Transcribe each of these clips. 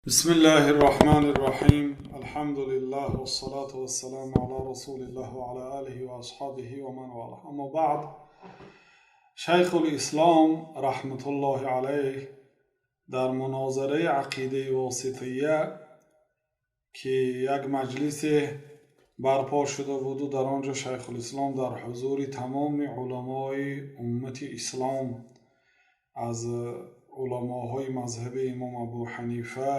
بسم الله الرحمن الرحيم، الحمد لله والصلاة والسلام على رسول الله وعلى آله وأصحابه ومن والاه. أما بعد، Шайхулислом раҳматуллоҳи алайҳ дар мунозараи ақидаи Восития, ки як маҷлисе барпо шуда буду, дар он ҷо Шайхулислом дар ҳузури тамоми уламои уммати ислом, аз уламоҳои мазҳаби имом Абу Ҳанифа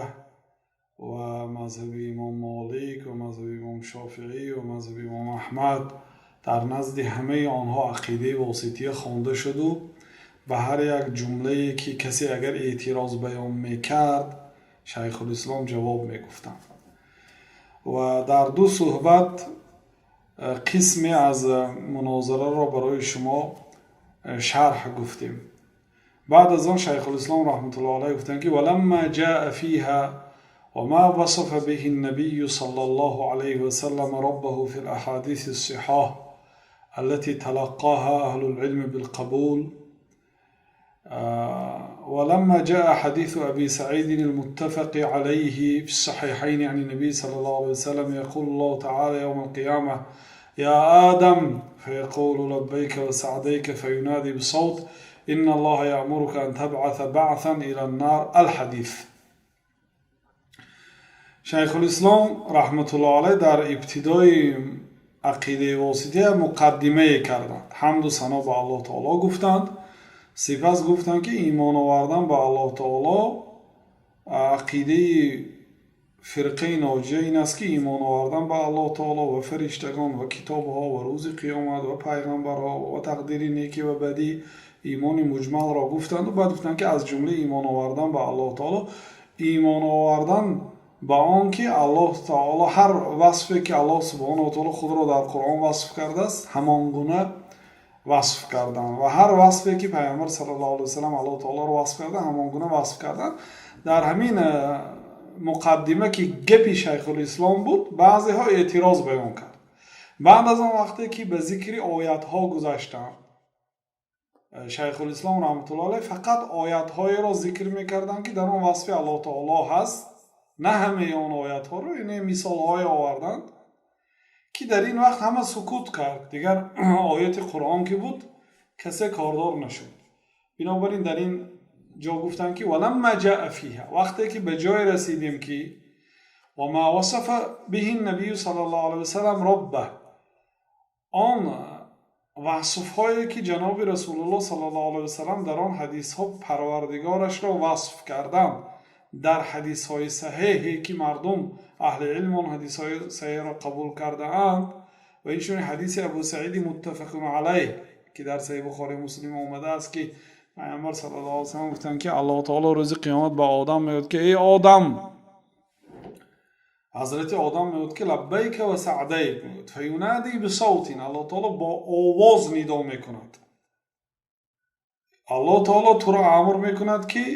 ва мазҳаби имом Молик ва мазҳаби имом Шофиӣ ва мазҳаби имом Аҳмад, дар назди ҳамаи онҳо ақидаи Восития хонда шуду, ба ҳар як ҷумлае, ки касе агар эътироз баён мекард, Шайхулислом ҷавоб мегуфтанд. Ва дар ду суҳбат қисме аз мунозараро барои шумо шарҳ гуфтем. Баъд аз он Шайхулислом раҳматуллоҳ алайҳ гуфтанд, ки ولما جاء فيها وما وصف به النبي صلى الله عليه وسلم ربه في الأحاديث الصحاح التي تلقاها أهل العلم بالقبول، ولما جاء حديث أبي سعيد المتفق عليه في الصحيحين عن النبي صلى الله عليه وسلم: يقول الله تعالى يوم القيامة: يا آدم، فيقول: لبيك وسعديك، فينادي بصوت: إن الله يأمرك أن تبعث بعثا إلى النار، الحديث. Шайхулислом раҳматуллоҳ алайҳ дар ибтидои ақидаи Восития муқаддимае карданд, ҳамду сано ба Аллоҳ таоло гуфтанд. Сипас гуфтанд, ки имон овардан ба Аллоҳ таоло, ақидаи фирқаи ноҷия ин аст, ки имон овардан ба Аллоҳ таоло ва фариштагон ва китобҳо ва рӯзи қиёмат ва пайғамбарҳо ва тақдири некӣ ва бадӣ, имони муҷмалро гуфтанду баъд гуфтанд, ки аз ҷумлаи имон овардан ба Аллоҳ таоло имон овардан ба он ки Аллоҳ таоло ҳар васфе, ки Аллоҳ субҳонаҳу таоло худро дар Қуръон васф кардааст, ҳамон гуна васф кардан ва ҳар васфе, ки Пайғамбар саллаллоҳу алайҳи васаллам Аллоҳ таолоро васф кардан, ҳамон гуна васф кардан. Дар ҳамин муқаддима, ки гапи Шайхулислом буд, баъзеҳо эътироз баён кард. Баъд аз он вақте ки ба зикри оятҳо гузаштанд, Шайхулислом раҳматуллоҳ алайҳ фақат оятҳоеро зикр мекарданд, ки дар он васфи Аллоҳ таоло ҳаст, на ҳамаи он оятҳоро, ине мисолҳое оварданд, ки дар ин вақт ҳама сукут кард. Дигар ояти Қуръон ки буд, касе кордор нашуд. Бинобар ин дар ин ҷо гуфтанд, ки ولما جاء فيها, вақте ки ба ҷое расидем, ки وما وصف به النبي صلى الله عليه وسلم ربه, он васфҳое, ки ҷаноби Расулуллоҳ саллаллоҳу алайҳи васаллам дар он ҳадисҳо Парвардигорашро васф карданд, дар ҳадисҳои саҳеҳе, ки мардум, аҳли илм, он ҳадисҳои саҳеҳро қабул кардаанд, ва инчунин ҳадиси Абу Саиди муттафақун алайҳ, ки дар Саҳиҳи Бухори, Муслим омадааст, ки Пайғамбар саллаллоҳу алайҳи васаллам гуфтанд, ки Аллоҳ таоло рӯзи қиёмат ба Одам мегӯяд, ки эй Одам. Ҳазрати Одам мегӯяд, ки لبيك وسعديك. Мегӯяд: فينادي بصوت, Аллоҳ таоло бо овоз нидо мекунад. Аллоҳ таоло туро амр мекунад, ки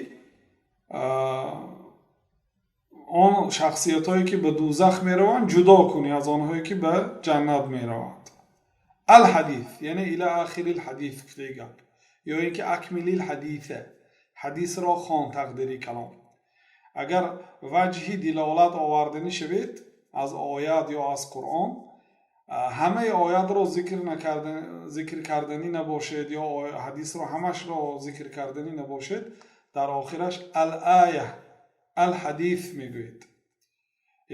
он шахсиятҳое, ки ба дузах мераванд, ҷудо кунӣ аз онҳое, ки ба ҷаннат мераванд. الحديث, яъне إلى آخر الحديث гуфтаи гап, ё ин ки أكمل الحديث, ҳадисро хон, тақдири калом. Агар ваҷҳи дилолат оварданӣ шавед аз оят ё аз Қуръон, ҳамаи оятро зикр карданӣ набошед ё ҳадисро ҳамашро зикр карданӣ набошед, дар охираш الآية، الحديث мегӯед,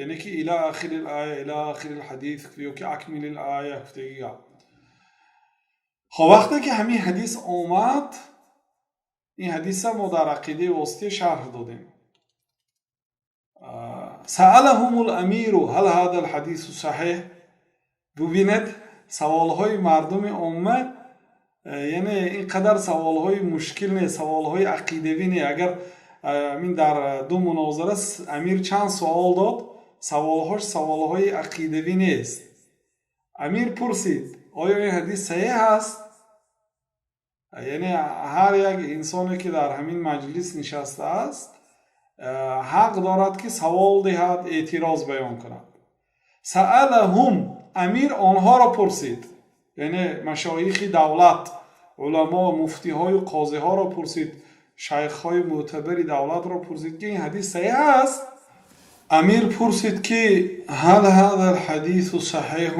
яъне ки إلى آخر الآية، إلى آخر الحديث ё ки أكمل الآية гуфтаги гап. Хоб, вақте ки ҳамин ҳадис омад, ин ҳадиса мо дар ақидаи Восития шарҳ додем. سألهم الأمير هل هذا الحديث صحيح. Бубинед, саволҳои мардуми омма, яъне ин қадар саволҳои мушкил не, саволҳои ақидавӣ не. Агар ин дар ду мунозара амир чанд суол дод, саволҳош саволҳои ақидавӣ нест. Амир пурсид: оё ин ҳадис саҳеҳ аст? Яъне ҳар як инсоне, ки дар ҳамин маҷлис нишастааст, ҳақ дорад, ки савол диҳад, эътироз баён кунад. سألهم, амир онҳоро пурсид, яъне машоихи давлат, уламо, муфтиҳою қозиҳоро пурсид, шайхҳои мӯътабари давлатро пурсид, ки ин ҳадис саҳеҳ аст. Амир пурсид, ки هل هذا الحديث صحيح,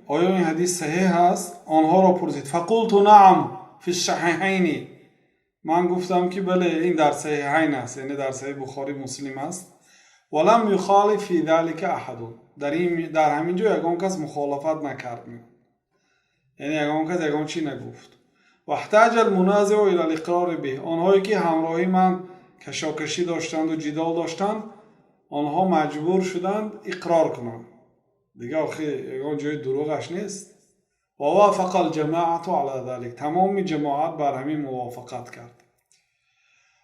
оё ин ҳадис саҳеҳ аст? Онҳоро пурсид. فقلت نعم، في الصحيحين. Ман гуфтам, ки бале, ин дар Саҳиҳайн аст, яъне дар Саҳиҳи Бухорӣ, Муслим аст. ولم يخالف في ذلك أحد. Дар ҳамин ҷо ягон кас мухолафат накард, яъне ягон кас ягон чӣ нагуфт. واحتاج المنازع إلى الإقرار به. Онҳое ки ҳамроҳи ман кашокашӣ доштанду ҷидол доштанд, онҳо маҷбур шуданд иқрор кунанд. Дига охи ягон ҷои дурӯғаш нест. ووافق الجماعة على ذلك. Тамоми ҷамоат бар ҳамин мувофиқат кард.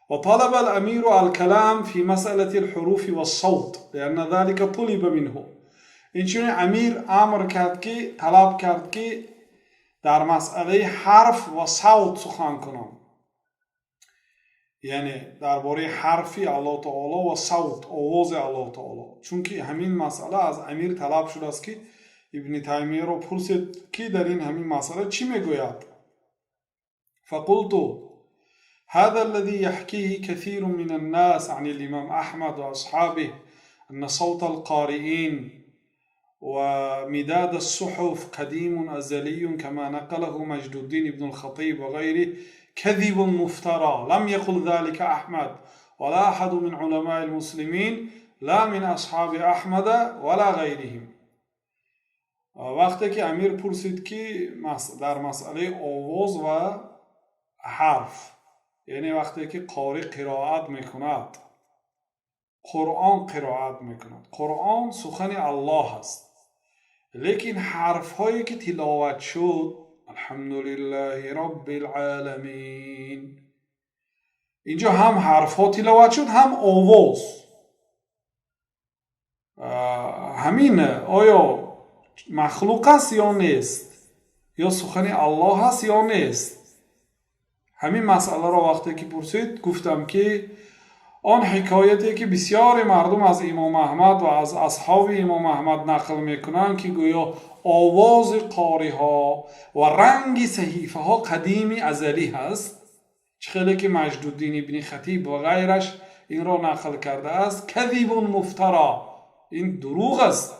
وطلب الأمير الكلام في مسألة الحروف والصوت لأن ذلك طلب منه. Инчунин амир амр кард, ки талаб кард, ки дар масъалаи ҳарф ва савт сухан кунам, яъне дар бораи ҳарфи Аллоҳ таоло ва савт, овози Аллоҳ таоло, чунки ҳамин масъала аз амир талаб шудааст, ки Ибни Таймияро пурсед, ки дар ин ҳамин масъала чӣ мегӯяд. فقلت هذا الذي يحكيه كثير من الناس عن الإمام أحمد وأصحابه أن صوت القارئين ومداد الصحف قديم أزلي، كما نقله مجد الدين ابن الخطيب وغيره، كذب مفترى. لم يقل ذلك أحمد ولا أحد من علماء المسلمين، لا من أصحاب أحمد ولا غيرهم. Вақте ки амир пурсид, ки дар масъалаи овоз ва ҳарф, яъне вақте ки қорӣ қироат мекунад, Қуръон қироат мекунад, Қуръон сухани Аллоҳ аст, лекин ҳарфҳое ки тиловат шуд, الحمد لله رب العالمين, инҷо ҳам ҳарфҳо тиловат шуд, ҳам овоз, ҳамин оё махлуқ аст ё нест, ё сухани Аллоҳ аст ё нест? Ҳамин масъаларо вақте ки пурсид, гуфтам, ки он ҳикояте ки бисёри мардум аз Имом Аҳмад ва аз асҳоби Имом Аҳмад нақл мекунанд, ки гӯё овози қориҳо ва ранги саҳифаҳо қадими азалӣ ҳаст, чӣ хеле ки Маҷдуддин ибни Хатиб ва ғайраш инро нақл кардааст, كذب مفترى, ин дурӯғ аст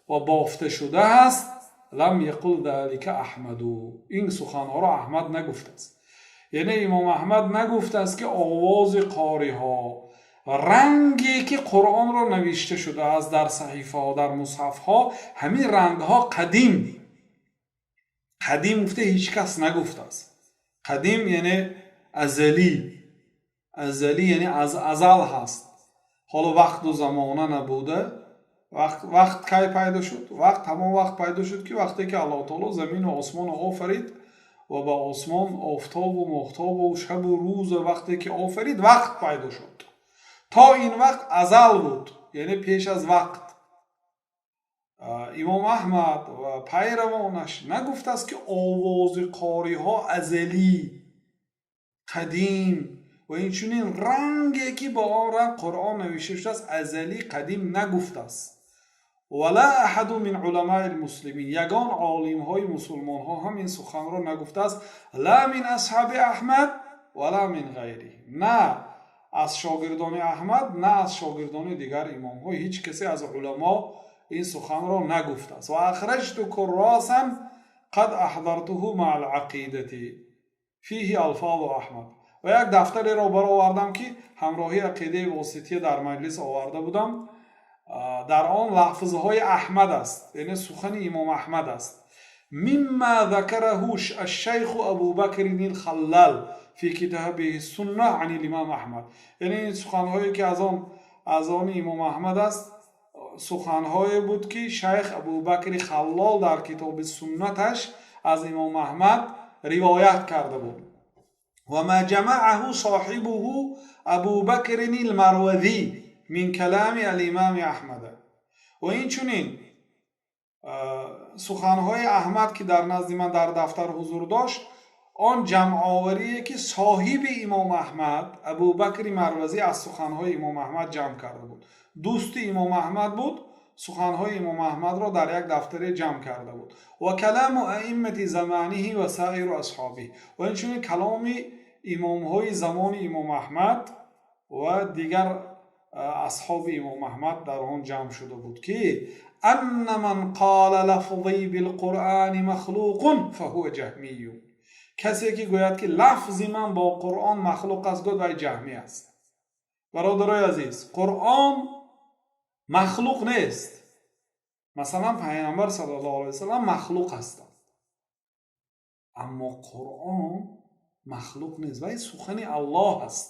ва бофта шуда аст. لم يقل ذلك أحمد. Ин суханҳоро Аҳмад нагуфтааст, яъне Имом Аҳмад нагуфтааст, ки овози қориҳо, ранге ки Қуръонро навишта шудааст дар саҳифаҳо, дар мусҳафҳо, ҳамин рангҳо қадим. Қадим гуфта ҳеҷ кас нагуфтааст. Қадим яъне азалӣ, азалӣ яъне аз азал ҳаст, ҳоло вақту замона набуда. Вақт кай пайдо шуд? Вақт ҳамон вақт пайдо шуд, ки вақте ки Аллоҳ таоло замину осмонро офарид ва ба осмон офтобу моҳтобу шабу рӯза вақте ки офарид, вақт пайдо шуд. То ин вақт азал буд, яъне пеш аз вақт. Имом Аҳмад ва пайравонаш нагуфтааст, ки овози қориҳо азалӣ, қадим ва инчунин ранге ки бо он ранг Қуръон навишта шудааст, азалӣ, қадим нагуфтааст. ولا أحد من علماء المسلمين, ягон олимҳои мусулмонҳо ҳам ин суханро нагуфтааст. لا من أصحاب أحمد ولا من غيره, на аз шогирдони Аҳмад, на аз шогирдони дигар имомҳо, ҳеҷ касе аз уламо ин суханро нагуфтааст. وأخرجت كراسا قد أحضرته مع العقيدة فيه ألفاظ أحمد. Ва як дафтареро баровардам, ки ҳамроҳи ақидаи Восития дар маҷлис оварда будам, дар он лафзҳои Аҳмад аст, яъне сухани Имом Аҳмад аст. مما ذكره الشيخ أبو بكر الخلال في كتابه السنة عن الإمام أحمد. Яъне ин суханҳое ки аз они Имом Аҳмад аст, суханҳое буд, ки шайх Абубакри Халлол дар китоби Суннаташ аз Имом Аҳмад ривоят карда буд. وما جمعه صاحبه أبو بكر المروذي من كلام الإمام أحمد. Ва инчунин суханҳои Аҳмад, ки дар назди ман дар дафтар ҳузур дошт, он ҷамъоварие ки соҳиби Имом Аҳмад Абубакри Марвазӣ аз суханҳои Имом Аҳмад ҷамъ карда буд, дӯсти Имом Аҳмад буд, суханҳои Имом Аҳмадро дар як дафтаре ҷамъ карда буд. وكلام أئمة زمانه وسائر أصحابه. Ва инчунин каломи имомҳои замони Имом Аҳмад ва дигар. Асҳоби Имом Аҳмад дар он ҷамъ шуда буд, ки أن من قال لفظي بالقرآن مخلوق فهو جهمي. Касе ки гӯяд, ки лафзи ман бо Қуръон махлуқ аст, гӯяд, вай ҷаҳмӣ аст. Бародарои азиз, Қуръон махлуқ нест. Масалан, Пайғамбар саллаллоҳу алайҳи васаллам махлуқ ҳастанд, аммо Қуръон махлуқ нест. Вай сухани Аллоҳ аст,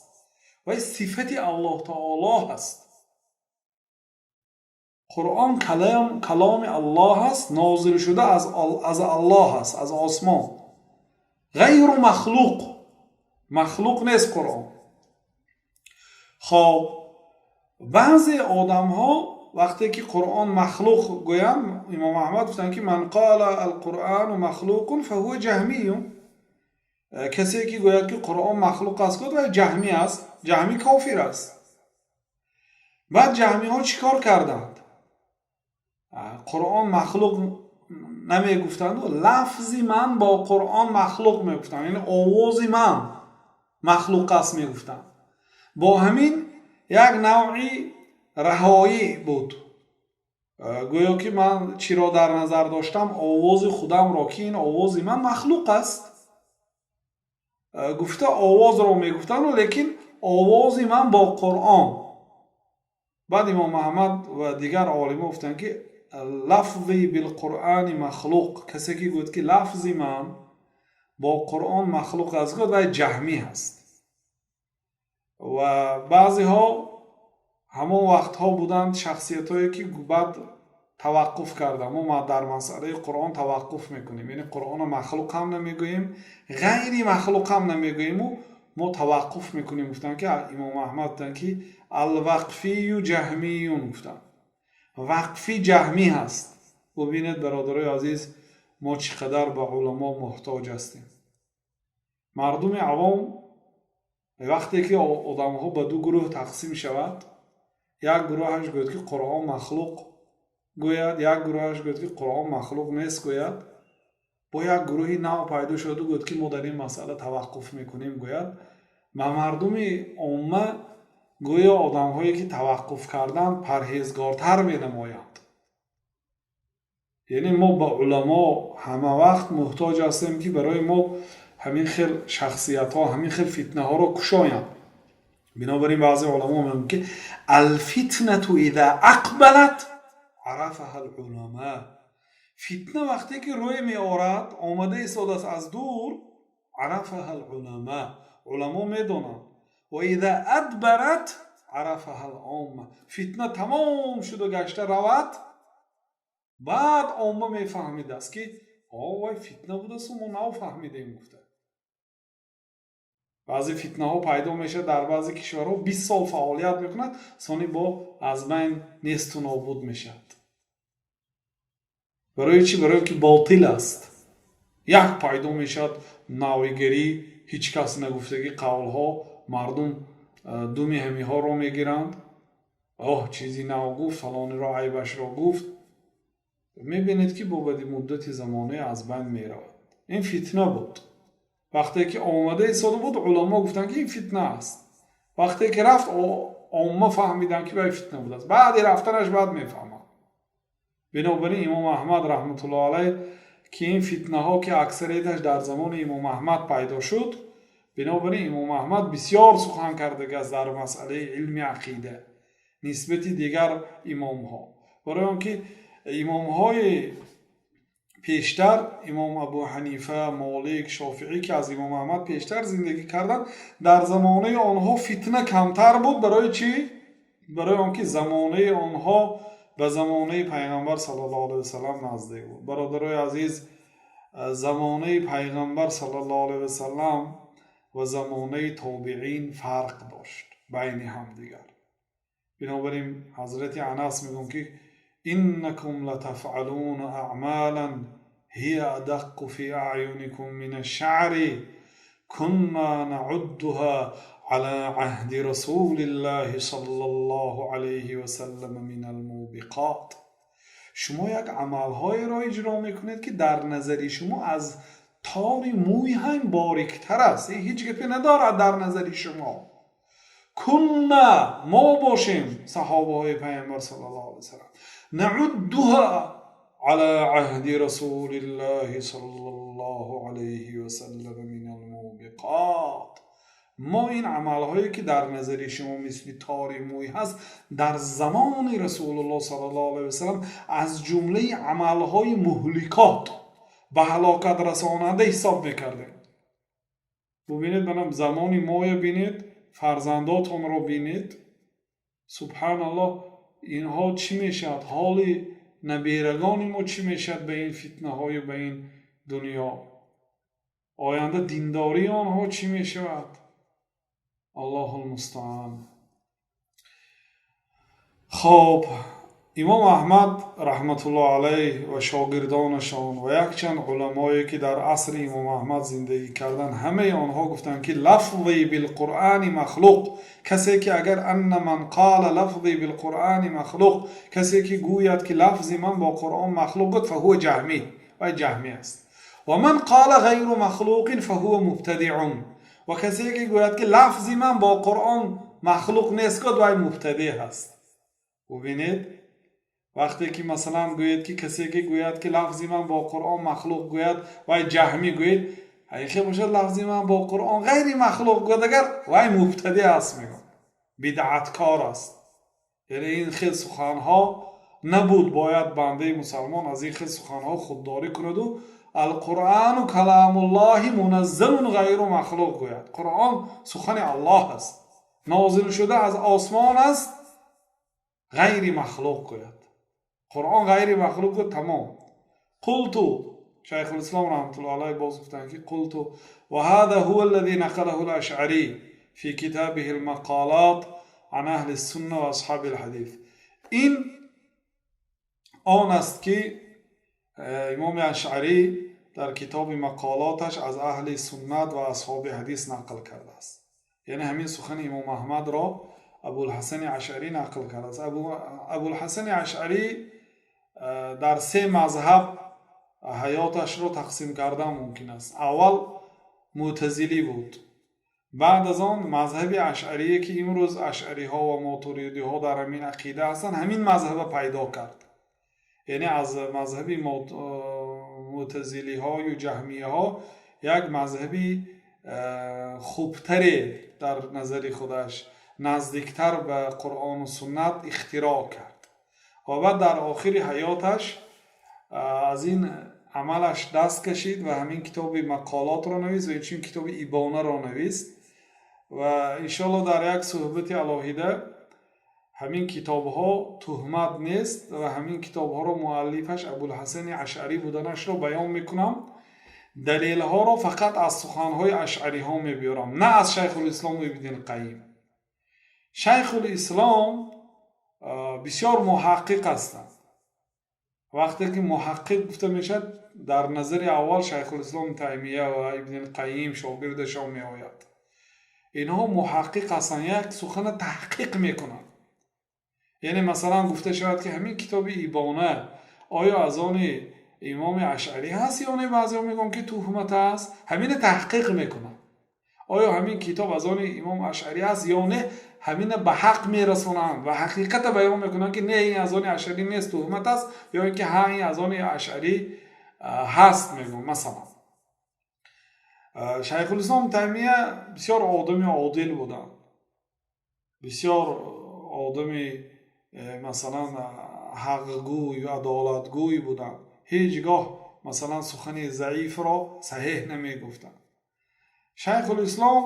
вай сифати Аллоҳ таоло ҳаст. Қуръон каломи Аллоҳ аст, нозил шуда аз Аллоҳ аст, аз осмон. Ғайру махлуқ, махлуқ нест Қуръон. Хоб, баъзе одамҳо вақте ки Қуръон махлуқ гӯянд, Имом Аҳмад гуфтанд, ки من قال القرآن مخلوق فهو جهمي. Касе ки гӯяд, ки Қуръон махлуқ аст, гӯяд, вай ҷаҳмӣ аст. Ҷаҳмӣ кофир аст. Баъд ҷаҳмиҳо чӣ кор карданд? Қуръон махлуқ намегуфтанду, лафзи ман бо Қуръон махлуқ мегуфтанд, яъне овози ман махлуқ аст мегуфтанд. Бо ҳамин як навъи раҳоӣ буд, гӯё ки ман чиро дар назар доштам? Овози худамро, ки ин овози ман махлуқ аст гуфта, овозро мегуфтанду, лекин овози ман бо Қуръон. Баъд Имом Аҳмад ва дигар олимо гуфтанд, ки لفظي بالقرآن مخلوق. Касе ки гӯяд, ки лафзи ман бо Қуръон махлуқ аст, гӯяд, вай ҷаҳмӣ ҳаст. Ва баъзеҳо ҳамон вақтҳо буданд шахсиятҳое, ки баъд таваққуф карданд: мо дар масъалаи Қуръон таваққуф мекунем, яъне Қуръонро махлуқ ҳам намегӯем, ғайри махлуқ ҳам намегӯему, мо таваққуф мекунем, гуфтанд, ки Имом Аҳмад гуфтанд, ки الوقفي جهمي, гуфтанд, вақфӣ ҷаҳмӣ ҳаст. Бубинед, бародарои азиз, мо чӣ қадар ба уламо муҳтоҷ ҳастем. Мардуми авом, вақте ки одамҳо ба ду гурӯҳ тақсим шавад, як гурӯҳаш гӯяд, ки Қуръон махлуқ гӯяд, як гурӯҳаш гӯяд, ки Қуръон махлуқ нест гӯяд, бо як гурӯҳи нав пайдо шудаду гӯяд, ки мо дар ин масъала таваққуф мекунем гӯяд, ба мардуми омма гӯё одамҳое ки таваққуф карданд, парҳезгортар менамоянд. Яъне мо ба уламо ҳама вақт муҳтоҷ ҳастем, ки барои мо ҳамин хел шахсиятҳо, ҳамин хел фитнаҳоро кушоянд. Бинобар ин баъзе уламо мегӯянд, ки الفتنة إذا أقبلت عرفها العلماء. Фитна вақте ки рӯй меорад, омада истодааст аз дур, عرفها العلماء, уламо медонанд. وإذا أدبرت عرفها العامة. Фитна тамом шуда гашта равад, баъд омма мефаҳмидааст, ки о, вай фитна будасту мо нав фаҳмидем гуфта. Баъзе фитнаҳо пайдо мешавад дар баъзе кишварҳо, 20 сол фаъолият мекунад, сони бо аз байн несту нобуд мешавад. Барои чӣ? Барое ки ботил аст. Як пайдо мешавад навигарӣ, ҳеҷ кас нагуфтагӣ қавлҳо, мардум думи ҳамиҳоро мегиранд: оҳ, чизи нав гуфт, фалониро айбашро гуфт. Мебинед, ки бо баъди муддати замоне аз байн меравад. Ин фитна буд. Вақте ки омада истода буд, уламо гуфтанд, ки ин фитна аст. Вақте ки рафт, омма фаҳмиданд, ки вай фитна будааст. Баъди рафтанаш баъд мефаҳманд. Бинобар ин Имом Аҳмад раҳматуллоҳ алайҳ, ки ин фитнаҳо, ки аксарияташ дар замони Имом Аҳмад пайдо шуд, бинобар ин Имом Аҳмад бисёр сухан кардагааст дар масъалаи илми ақида нисбати дигар имомҳо. Барои он ки имомҳои пештар, Имом Абу Ҳанифа, Молик, Шофиӣ, ки аз Имом Аҳмад пештар зиндагӣ карданд, дар замонаи онҳо фитна камтар буд. Барои чӣ? Барои он ки замонаи онҳо ба замонаи Пайғамбар саллаллоҳу алайҳи васаллам наздик буд. Бародарои азиз, замонаи Пайғамбар саллаллоҳу алайҳи васаллам ва замонаи тобиин фарқ дошт байни ҳамдигар. Бинобар ин ҳазрати Анас мегӯянд, ки إنكم لتفعلون أعمالا هي أدق في أعينكم من الشعر كنا نعدها على عهد رسول الله صلى الله عليه وسلم من الموبقات. Шумо як амалҳоеро иҷро мекунед, ки дар назари шумо аз тори мӯй ҳам бориктар аст, ҳеҷ гапе надорад дар назари шумо. Кунна, мо бошем саҳобаҳои Пайғамбар саллаллоҳу алайҳи васаллам, наъуддуҳа ала аҳди расулиллаҳи саллаллоҳу алайҳи васаллам минал мубиқот. Мо ин амалҳое ки дар назари шумо мисли тори мӯй ҳаст, дар замони Расулуллоҳ саллаллоҳу алайҳи васаллам аз ҷумлаи амалҳои муҳликот, ба ҳалокат расонанда ҳисоб мекардем. Бубинед, манам замони моя бинед, фарзандотонро бинед. Субҳаналлоҳ, инҳо чӣ мешавад? Ҳоли наберагони мо чӣ мешавад ба ин фитнаҳою ба ин дунё? Оянда диндории онҳо чӣ мешавад? Аллоҳул мустаан. Хоб, Имом Аҳмад раҳматуллоҳ алайҳ ва шогирдонашон ва якчанд уламое ки дар асри Имом Аҳмад зиндагӣ карданд, ҳамаи онҳо гуфтанд ки лафзи билқуръани махлуқ, касе ки агар анна ман қала лафзи билқуръани махлуқ, касе ки гӯяд ки лафзи ман бо Қуръон махлуқ буд, фаҳува ҷаҳмӣ, вай ҷаҳмӣ аст. Ва ман қала ғайру махлуқин фаҳува мубтадиун, ва касе ки гӯяд ки лафзи ман бо Қуръон махлуқ нест гуд, вай мубтадиъ ҳаст. Бубинед, вақте ки масалан гӯед ки касе ки гӯяд ки лафзи ман бо Қуръон махлуқ гӯяд, вай ҷаҳмӣ гӯед, ҳақиқе бошад лафзи ман бо Қуръон ғайри махлуқ гӯяд, агар вай мубтадиъ аст, мегӯяд, бидъаткор аст. Яъне ин хел суханҳо набуд, бояд бандаи мусалмон аз ин хел суханҳо худдорӣ кунаду алқуръану каламуллоҳи муназзалун ғайру махлуқ гӯяд. Қуръон сухани Аллоҳ аст, нозил шуда аз осмон аст, ғайри махлуқ гӯяд. Қуръон ғайри махлуқ гӯяд, тамом. Қулту, Шайхулислом раҳматуллоҳи алайҳ боз гуфтанд ки қулту ва ҳаза ҳува аллази нақалаҳу ал-Ашъарӣ фи китобиҳи ал-мақолот ан аҳли сунна ва асҳоби ал-ҳадис. Ин он аст ки Имоми Ашъарӣ дар китоби мақолоташ аз аҳли суннат ва асҳоби ҳадис нақл кардааст. Яъне ҳамин сухани Имом Аҳмадро Абулҳасани Ашъарӣ нақл кардааст. Абулҳасани Ашъарӣ дар се мазҳаб ҳаёташро тақсим кардан мумкин аст. Аввал мӯтазилӣ буд, баъд аз он мазҳаби ашъарие ки имрӯз ашъариҳо ва мотуридиҳо дар ҳамин ақида ҳастанд, ҳамин мазҳаба пайдо кард. Яъне аз мазҳаби мӯтазилиҳою ҷаҳмияҳо як мазҳаби хубтаре дар назари худаш наздиктар ба Қуръону суннат ихтироъ кард ва баъд дар охири ҳаёташ аз ин амалаш даст кашид ва ҳамин китоби мақолотро навист ва инчунин китоби Ибонаро навист. Ва иншоаллоҳ дар як суҳбати алоҳида ҳамин китобҳо туҳмат нест ва ҳамин китобҳоро муаллифаш Абулҳасани Ашъарӣ буданашро баён мекунам. Далелҳоро фақат аз суханҳои ашъариҳо мебиёрам, на аз Шайхулислом Ибни Қайим. Шайхулислом бисёр муҳаққиқ ҳастанд. Вақте ки муҳаққиқ гуфта мешавад, дар назари аввал Шайхулислом Таймия ва Ибни Қайим шогирдашон меояд. Инҳо муҳаққиқ ҳастанд, як сухана таҳқиқ мекунанд. Яъне масалан гуфта шавад ки ҳамин китоби Ибона оё аз они Имоми Ашъарӣ ҳаст ё не, баъзеҳо мегӯянд ки туҳмат аст, ҳамина таҳқиқ мекунанд. Оё ҳамин китоб аз они Имом Ашъарӣ аст ё не, ҳамина ба ҳақ мерасонанд ва ҳақиқата баён мекунанд ки не, ин аз они Ашъарӣ нест, туҳмат аст, ё ин ки ҳа, ин аз они Ашъарӣ ҳаст мегӯям. Масалан Шайхулислом Таймия бисёр одами одил буданд, бисёр одами масалан ҳақгӯй ва адолатгӯй буданд. Ҳеҷ гоҳ масалан сухани заифро саҳеҳ намегуфтанд. Шайхулислом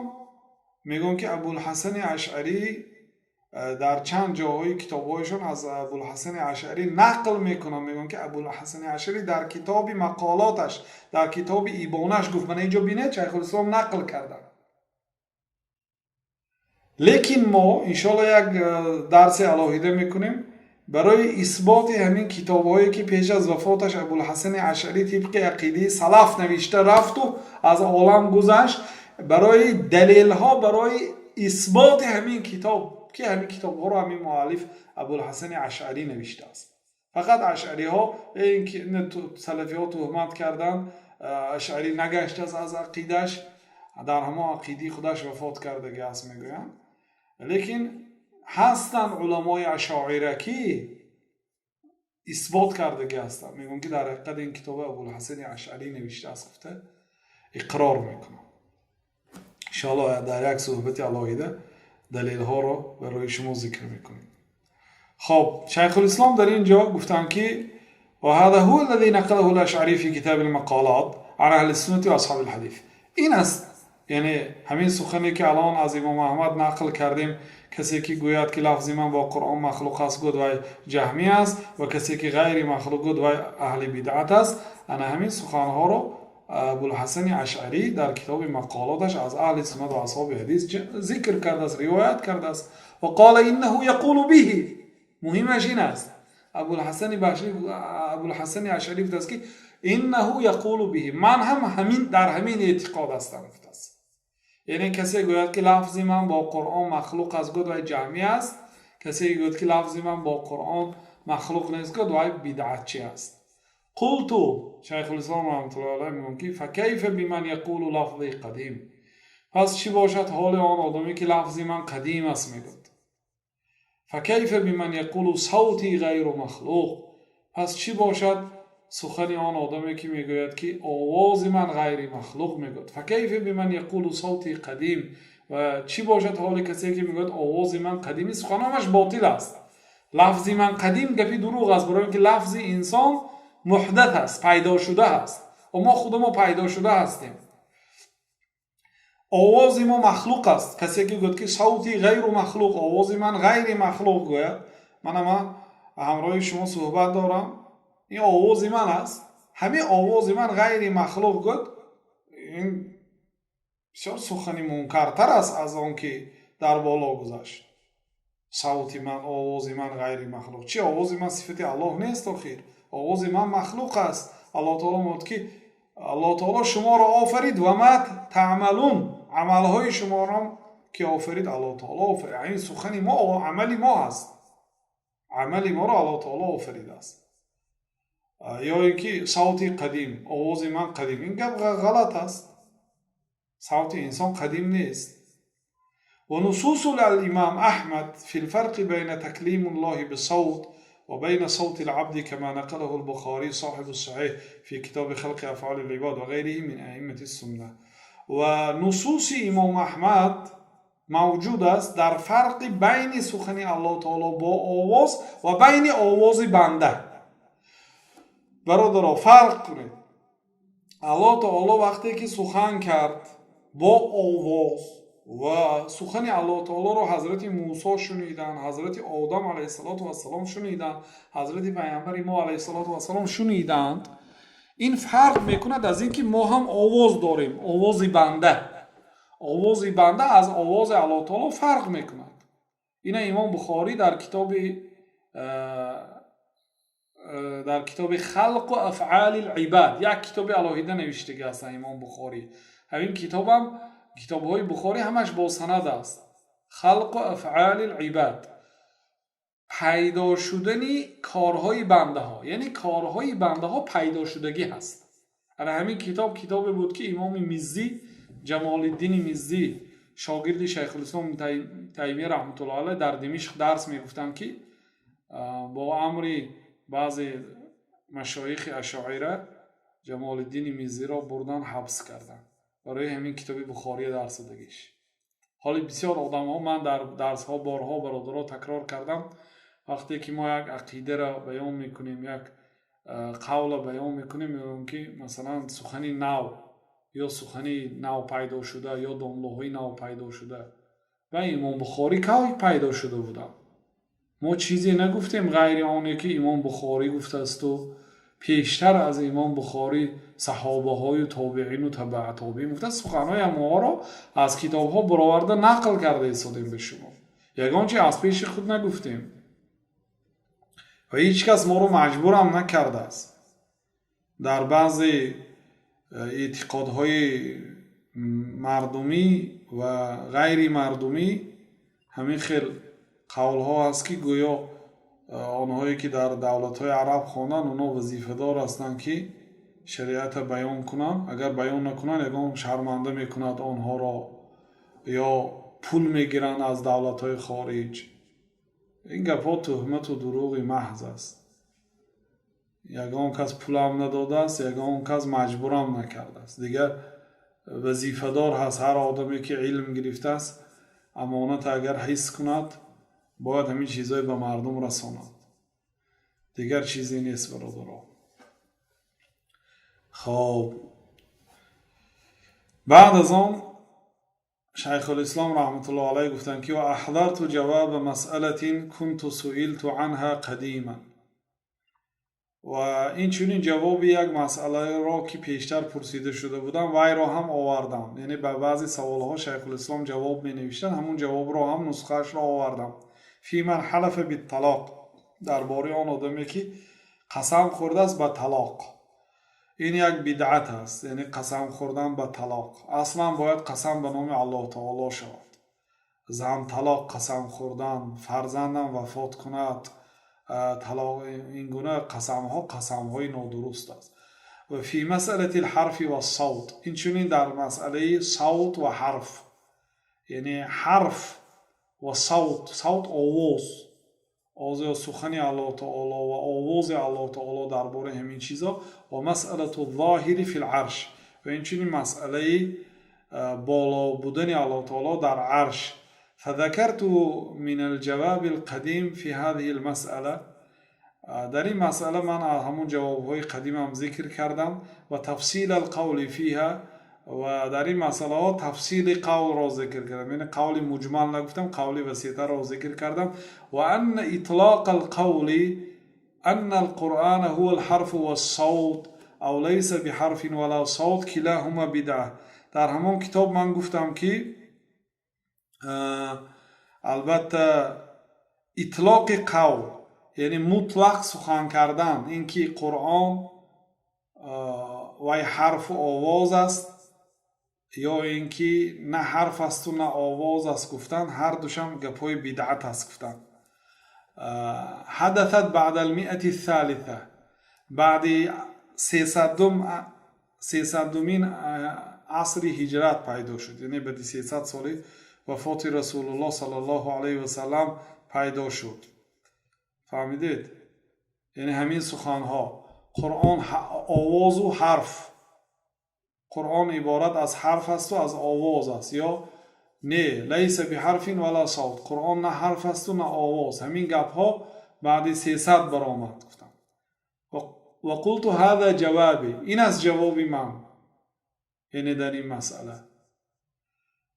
мегӯянд ки Абулҳасани Ашъарӣ дар чанд ҷоҳои китобҳояшон аз Абулҳасани Ашъарӣ нақл мекунанд, мегӯянд ки Абулҳасани Ашъарӣ дар китоби мақолоташ, дар китоби Ибонаш гуфт. Мана инҷо бинед, Шайхулислом нақл карданд. Лекин мо иншоалло як дарси алоҳида мекунем барои исботи ҳамин китобҳое ки пеш аз вафоташ Абулҳасани Ашъарӣ тибқи ақидаи салаф навишта рафту аз олам гузашт, барои далелҳо, барои исботи ҳамин китоб ки ҳамин китобҳоро ҳамин муаллиф Абулҳасани Ашъарӣ навиштааст. Фақат ашъариҳо салафиҳо туҳмат карданд, ашъарӣ нагаштааст аз ақидааш, дар ҳамон ақидаи худаш вафот кардагӣ аст мегӯянд. Лекин ҳастанд уламои ашоира, ки исбот кардагӣ ҳастанд, мегӯянд, ки дар ҳақиқат ин китоби Абулҳасани Ашъарӣ навиштааст, гуфта иқрор мекунам. Иншоалло, дар як суҳбати алоҳида далелҳоро барои шумо зикр мекунем. Хоб, Шайхулислом дар ин ҷо гуфтанд, ки وهذا هو الذي نقله الأشعري في كتاب المقالات عن أهل السنة وأصحاب الحديث. Ин аст, яъне ҳамин сухане, ки алон аз имом Аҳмад нақл кардем: касе ки гӯяд, ки лафзи ман бо Қуръон махлуқ аст, гуд, вай ҷаҳмӣ аст, ва касе ки ғайри махлуқ гуд, вай аҳли бидъат аст. Ана ҳамин суханҳоро Абулҳасани Ашъарӣ дар китоби Мақолоташ аз аҳли суннат ва асҳоби ҳадис зикр кардааст, ривоят кардааст. Ва قال إنه يقول به. Муҳимаш ин аст: Абулҳасани Ашъарӣ гуфтааст, ки إنه يقول به, ман ҳам ҳамин дар ҳамин эътиқод ҳастам, гуфтааст. Яъне касе гӯяд, ки лафзи ман бо Қуръон махлуқ аст, гуд, вай ҷаҳмӣ аст, касе гӯяд, ки лафзи ман бо Қуръон махлуқ нест, гуд, вай бидъатчӣ аст. قلت, Шайхулислом раҳматуллоҳи алайҳ мегӯянд, ки فكيف بمن يقول لفظي قديم? Пас чӣ бошад ҳоли он одаме, ки лафзи ман қадим аст, мегӯяд? فكيف بمن يقول صوتي غير مخلوق? Пас чӣ бошад сухани он одаме, ки мегӯяд, ки овози ман ғайри махлуқ, мегӯяд? فكيف بمن يقول صوتي قديم? Ва чӣ бошад ҳоли касе, ки мегӯяд, овози ман қадими? Суханонаш ботил аст. Лафзи ман қадим гапи дурӯғ аст, барои ин ки лафзи инсон муҳдат аст, пайдошуда аст ва мо худамо пайдошуда ҳастем. Овози мо махлуқ аст. Касе ки гӯяд, ки صوتي غير مخلوق, овози ман ғайри махлуқ гӯяд, мана ман ҳамроҳи шумо суҳбат дорам, ин овози ман аст, ҳамин овози ман ғайри махлуқ гӯяд, ин бисёр сухани мункартар аст аз он ки дар боло гузашт. Савти ман, овози ман ғайри махлуқ чи? Овози ман сифати Аллоҳ нест. Охир овози ман махлуқ аст. Аллоҳ таоло мегӯяд, ки Аллоҳ таоло шуморо офарид, وما تعملون, амалҳои шуморо ки офарид, Аллоҳ таоло офарид. Ҳамин сухани мо амали мо аст, амали моро Аллоҳ таоло офаридааст. Ё ин ки صوتي قديم, овози ман қадим, ин гап ғалат аст. Савти инсон қадим нест. ونصوص الإمام أحمد في الفرق بين تكليم الله بصوت وبين صوت العبد كما نقله البخاري صاحب الصحيح في كتاب خلق أفعال العباد وغيره من أئمة السنة. Ва нусуси имом Аҳмад мавҷуд аст дар фарқи байни сухани Аллоҳ таоло бо овоз ва байни овози банда. Бародаро, фарқ кунед. Аллоҳ таоло вақте ки сухан кард бо овоз ва сухани Аллоҳ таолоро ҳазрати Мусо шуниданд, ҳазрати Одам алайҳиссалоту вассалом шуниданд, ҳазрати паямбари мо алайҳиссалоту вассалом шуниданд, ин фарқ мекунад аз ин ки мо ҳам овоз дорем. Овози банда, овози банда аз овози Аллоҳ таоло фарқ мекунад. Ина имом Бухорӣ дар китоби خلق أفعال العباد як китоби алоҳида навиштагӣ ҳастанд имом Бухорӣ. Ҳамин китобам, китобҳои Бухорӣ ҳамаш бо санад аст. خلق أفعال العباد, пайдо шудани корҳои бандаҳо, яъне корҳои бандаҳо пайдошудагӣ ҳаст. Ана ҳамин китоб китобе буд, ки имоми Миззӣ, Ҷамолиддини Миззӣ, шогирди Шайхулислом Таймия раҳматуллоҳ алайҳ, дар Димишқ дарс мегуфтанд, ки бо амри баъзе машоихи ашоира Ҷамолиддини Миззиро бурдан, ҳабс карданд барои ҳамин китоби Бухория дарс додагиш. Ҳоли бисёр одамҳо, ман дар дарсҳо борҳо, бародаро, такрор кардам, вақте ки мо як ақидаро баён мекунем, як қавла баён мекунем, мегӯем, ки масалан сухани нав ё сухани нав пайдо шуда ё домлоҳои нав пайдо шуда. Ва имом Бухорӣ кай пайдо шуда буданд? Мо чизе нагуфтем ғайри оне ки имом Бухорӣ гуфтаасту пештар аз имом Бухорӣ саҳобаҳою тобеину табаа тобеин гуфта, суханҳои ҳамоҳоро аз китобҳо бароварда нақл карда истодем ба шумо. Ягон чи аз пеши худ нагуфтем ва ҳеҷ кас моро маҷбурам накардааст. Дар баъзе эътиқодҳои мардумӣ ва ғайри мардумӣ ҳамин хел қавлҳо ҳаст, ки гӯё онҳое ки дар давлатҳои араб хонданд, онҳо вазифадор ҳастанд, ки шариатро баён кунанд, агар баён накунанд, ягон шарманда мекунад онҳоро ё Пул мегиранд аз давлатҳои хориҷ. Ин гапҳо туҳмату дурӯғи маҳз аст. Ягон кас пулам надодааст, ягон кас маҷбурам накардааст. Дигар вазифадор ҳаст ҳар одаме, ки илм гирифтааст, амонат агар ҳис кунад, бояд ҳамин чизҳое ба мардум расонад. Дигар чизе нест, бародаро. Хоб, баъд аз он Шайхулислом раҳматуллоҳ алайҳ гуфтанд, ки وأحضرت جواب مسألة كنت سئلت عنها قديما. Ва инчунин ҷавоби як масъалаеро, ки пештар пурсида шуда будам, вайро ҳам овардам. Яъне ба баъзе саволҳо Шайхулислом ҷавоб менавиштанд, ҳамун ҷавобро ҳам нусхаашро овардам. في من حلف بالطلاق, дар бораи он одаме, ки қасам хӯрдааст ба талоқ. Ин як бидъат аст, яъне қасам хӯрдан ба талоқ. Аслан бояд қасам ба номи Аллоҳ таоло шавад. Зан талоқ қасам хӯрдан, фарзандам вафот кунад талоқ, ин гуна қасамҳо қасамҳои нодуруст аст. وفي مسألة الحرف والصوت, инчунин дар масъалаи савт ва ҳарф, яъне ҳарф ва савт. Савт — овоз, ё сухани Аллоҳ таоло ва овози Аллоҳ таоло, дар бораи ҳамин чизо. ومسألة الظاهر في العرش, ва инчунин масъалаи боло будани Аллоҳ таоло дар арш. فذكرت من الجواب القديم في هذه المسألة, дар ин масъала ман ҳамун ҷавобҳои қадимам зикр кардам. وتفصيل القول فيها, ва дар ин масъалаҳо тафсили қавлро зикр кардам, яъне қавли муҷмал нагуфтам, қавли васеътарро зикр кардам. وأن إطلاق القول أن القرآن هو الحرف والصوت أو ليس بحرف ولا صوت كلاهما بدعة. Дар ҳамон китоб ман гуфтам, ки албатта итлоқи қавл, яъне мутлақ сухан кардан, ин ки Қуръон вай ҳарфу овоз аст ё ин ки на ҳарф асту на овоз аст гуфтан, ҳар душам гапҳои бидъат аст, гуфтан. حدثت بعد المئة الثالثة, баъди сесадумин асри ҳиҷрат пайдо шуд, яъне баъди 300 соли вафоти Расулуллоҳ саллаллоҳу алайҳи васалам пайдо шуд. Фаҳмидед? Яъне ҳамин суханҳо: Қуръон овозу ҳарф, Қуръон иборат аз ҳарф асту аз овоз аст, ё не, ليس بحرف ولا صوت, Қуръон на ҳарф асту на овоз. Ҳамин гапҳо баъди 300 баромад, гуфтам. وقلت هذا جوابي, ин аст ҷавоби ман, яъне дар ин масъала.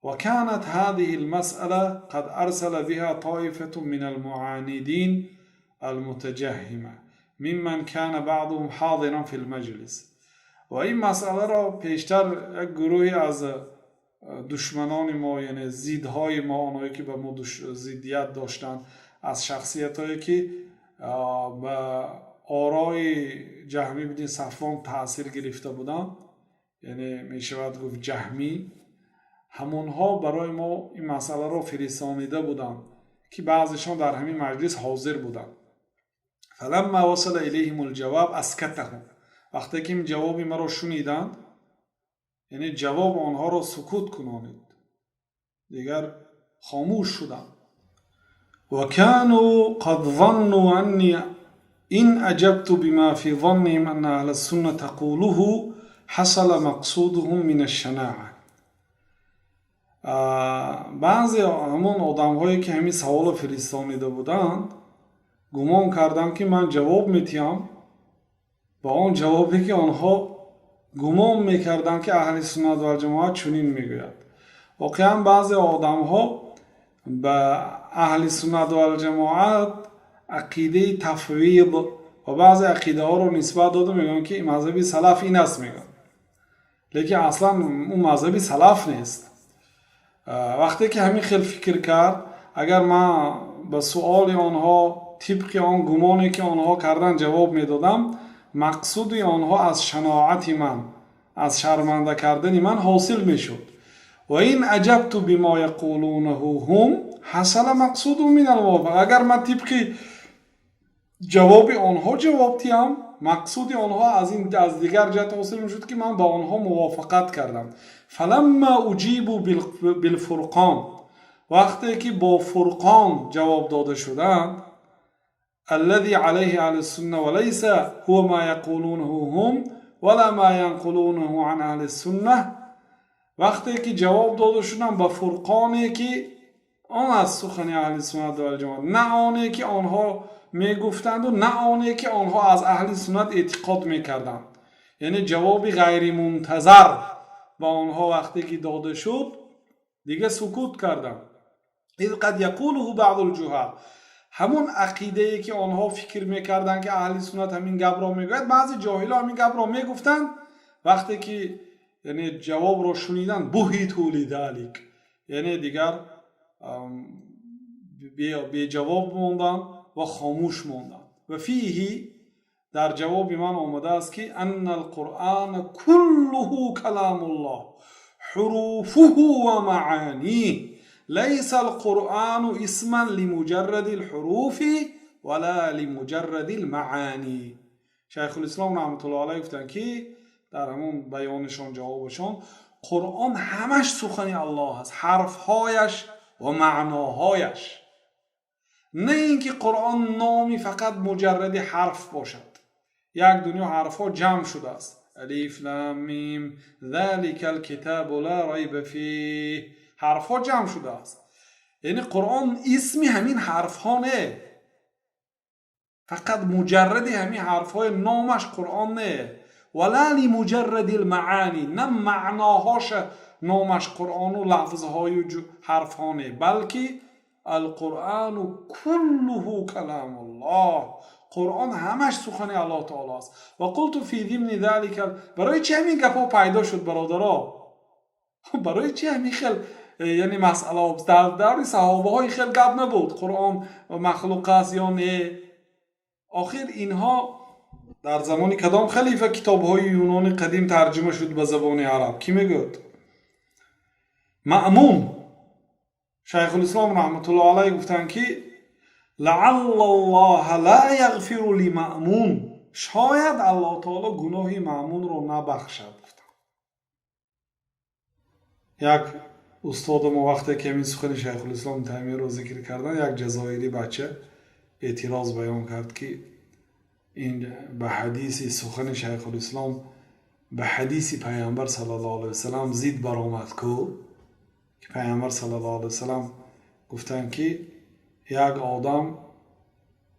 وكانت هذه المسألة قد أرسل بها طائفة من المعاندين المتجهمة ممن كان بعضهم حاضرا في المجلس. Ва ин масъаларо пештар як гурӯҳе аз душманони мо, яъне зидҳои мо, онҳое ки ба мо зиддият доштанд, аз шахсиятҳое ки ба орои Ҷаҳмӣ бини Сафвон таъсир гирифта буданд, яъне мешавад гуфт ҷаҳмӣ, ҳамонҳо барои мо ин масъаларо фиристонида буданд, ки баъзешон дар ҳамин маҷлис ҳозир буданд. فلما وصل إليهم الجواب أسكتهم, вақте ки ин ҷавоби маро шуниданд, яъне ҷавоб онҳоро сукут кунонид, дигар хомӯш шуданд. وكانوا قد ظنوا أني إن أجبت بما في ظنهم أن أهل السنة تقوله حصل مقصودهم من الشناعة. Баъзе ҳамон одамҳое, ки ҳамин саволро фиристонида буданд, гумон карданд, ки ман ҷавоб метиҳам ба он ҷавобе, ки онҳо гумон мекарданд, ки аҳли суннат валҷамоат чунин мегӯяд. Воқеан, баъзе одамҳо ба аҳли суннат валҷамоат ақидаи тафвид ва баъзе ақидаҳоро нисбат дода мегӯянд, ки мазҳаби салаф ин аст, мегӯянд, лекин аслан ӯ мазҳаби салаф нест. Вақте ки ҳамин хел фикр кард, агар ман ба суоли онҳо тибқи он гумоне, ки онҳо кардан, ҷавоб медодам, мақсуди онҳо аз шаноати ман, аз шарманда кардани ман ҳосил мешуд. وإن أجبت بما يقولونه هم حصل مقصودهم من الموافقة, агар ман тибқи ҷавоби онҳо ҷавоб диҳам, мақсуди онҳо аз ин аз дигар ҷиҳат ҳосил мешуд, ки ман ба онҳо мувофиқат кардам. فلما أجيبوا بالفرقان. Вақте ки бо Фурқон ҷавоб дода шуданд, الذي عليه أهل السنة وليس هو ما يقولونه هم ولا ما ينقلونه عن أهل السنة. Вақте ки ҷавоб дода шуданд ба Фурқоне, ки он аз сухани аҳли суннат валҷамоат, на оне ки онҳо мегуфтанду на оне ки онҳо аз аҳли суннат эътиқод мекарданд, яъне ҷавоби ғайримунтазар ба онҳо вақте ки дода шуд, дига сукут карданд. إذ قد يقوله بعض الجهال, ҳамон ақидае ки онҳо фикр мекарданд, ки аҳли суннат ҳамин гапро мегӯяд, баъзе ҷоҳило ҳамин гапро мегуфтанд. Вақте ки, яъне, ҷавобро шуниданд, بهتوا لذلك, яъне дигар беҷавоб монданд ва хомӯш монданд. وفيه, дар ҷавоби ман омадааст, ки أن القرآن كله كلام الله حروفه ومعانيه ليس القرآن اسما لمجرد الحروف ولا لمجرد المعاني. Шайхулислом раҳматуллоҳ алайҳ гуфтанд, ки дар ҳамон баёнашон, ҷавобашон, Қуръон ҳамаш сухани Аллоҳ аст, ҳарфҳояш ва маъноҳояш, на ин ки Қуръон номи фақат муҷарради ҳарф бошад. Як дунё ҳарфҳо ҷамъ шудааст: ألف لام ميم ذلك الكتاب لا ريب فيه. Ҳарфҳо ҷамъ шудааст, яъне Қуръон исми ҳамин ҳарфҳо не, фақат муҷарради ҳамин ҳарфҳои номаш Қуръон не. ولا لمجرد المعاني, на маъноҳоша номаш Қуръону лафзҳою ҳарфҳо не, балки القرآن كله كلام الله, Қуръон ҳамаш сухани Аллоҳ таоло аст. وقلت في ضمن ذلك. Барои чи ҳамин гапҳо пайдо шуд, бародаро? Барои чи ҳамин хел, яъне, масъала? Дар даври саҳобаҳо ин хел гап набуд, Қуръон махлуқ аст ё не. Охир инҳо дар замони кадом халифа китобҳои юнони қадим тарҷима шуд ба забони араб, кӣ мегӯяд? Маъмун. Шайхулислом раҳматуллоҳ алайҳ гуфтанд, ки لعل الله لا يغفر للمأمون, шояд Аллоҳ таоло гуноҳи Маъмунро набахшад, гуфтанд. Як устода мо вақте ки ҳамин сухани Шайхулислом Таймияро зикр кардан, як ҷазоирӣ бача эътироз баён кард, ки ин ба ҳадиси сухани Шайхулислом ба ҳадиси Пайғамбар саллаллоҳу алайҳи васалам зид баромад ку, ки Пайғамбар саллаллоҳу алайҳи васалам гуфтанд, ки як одам,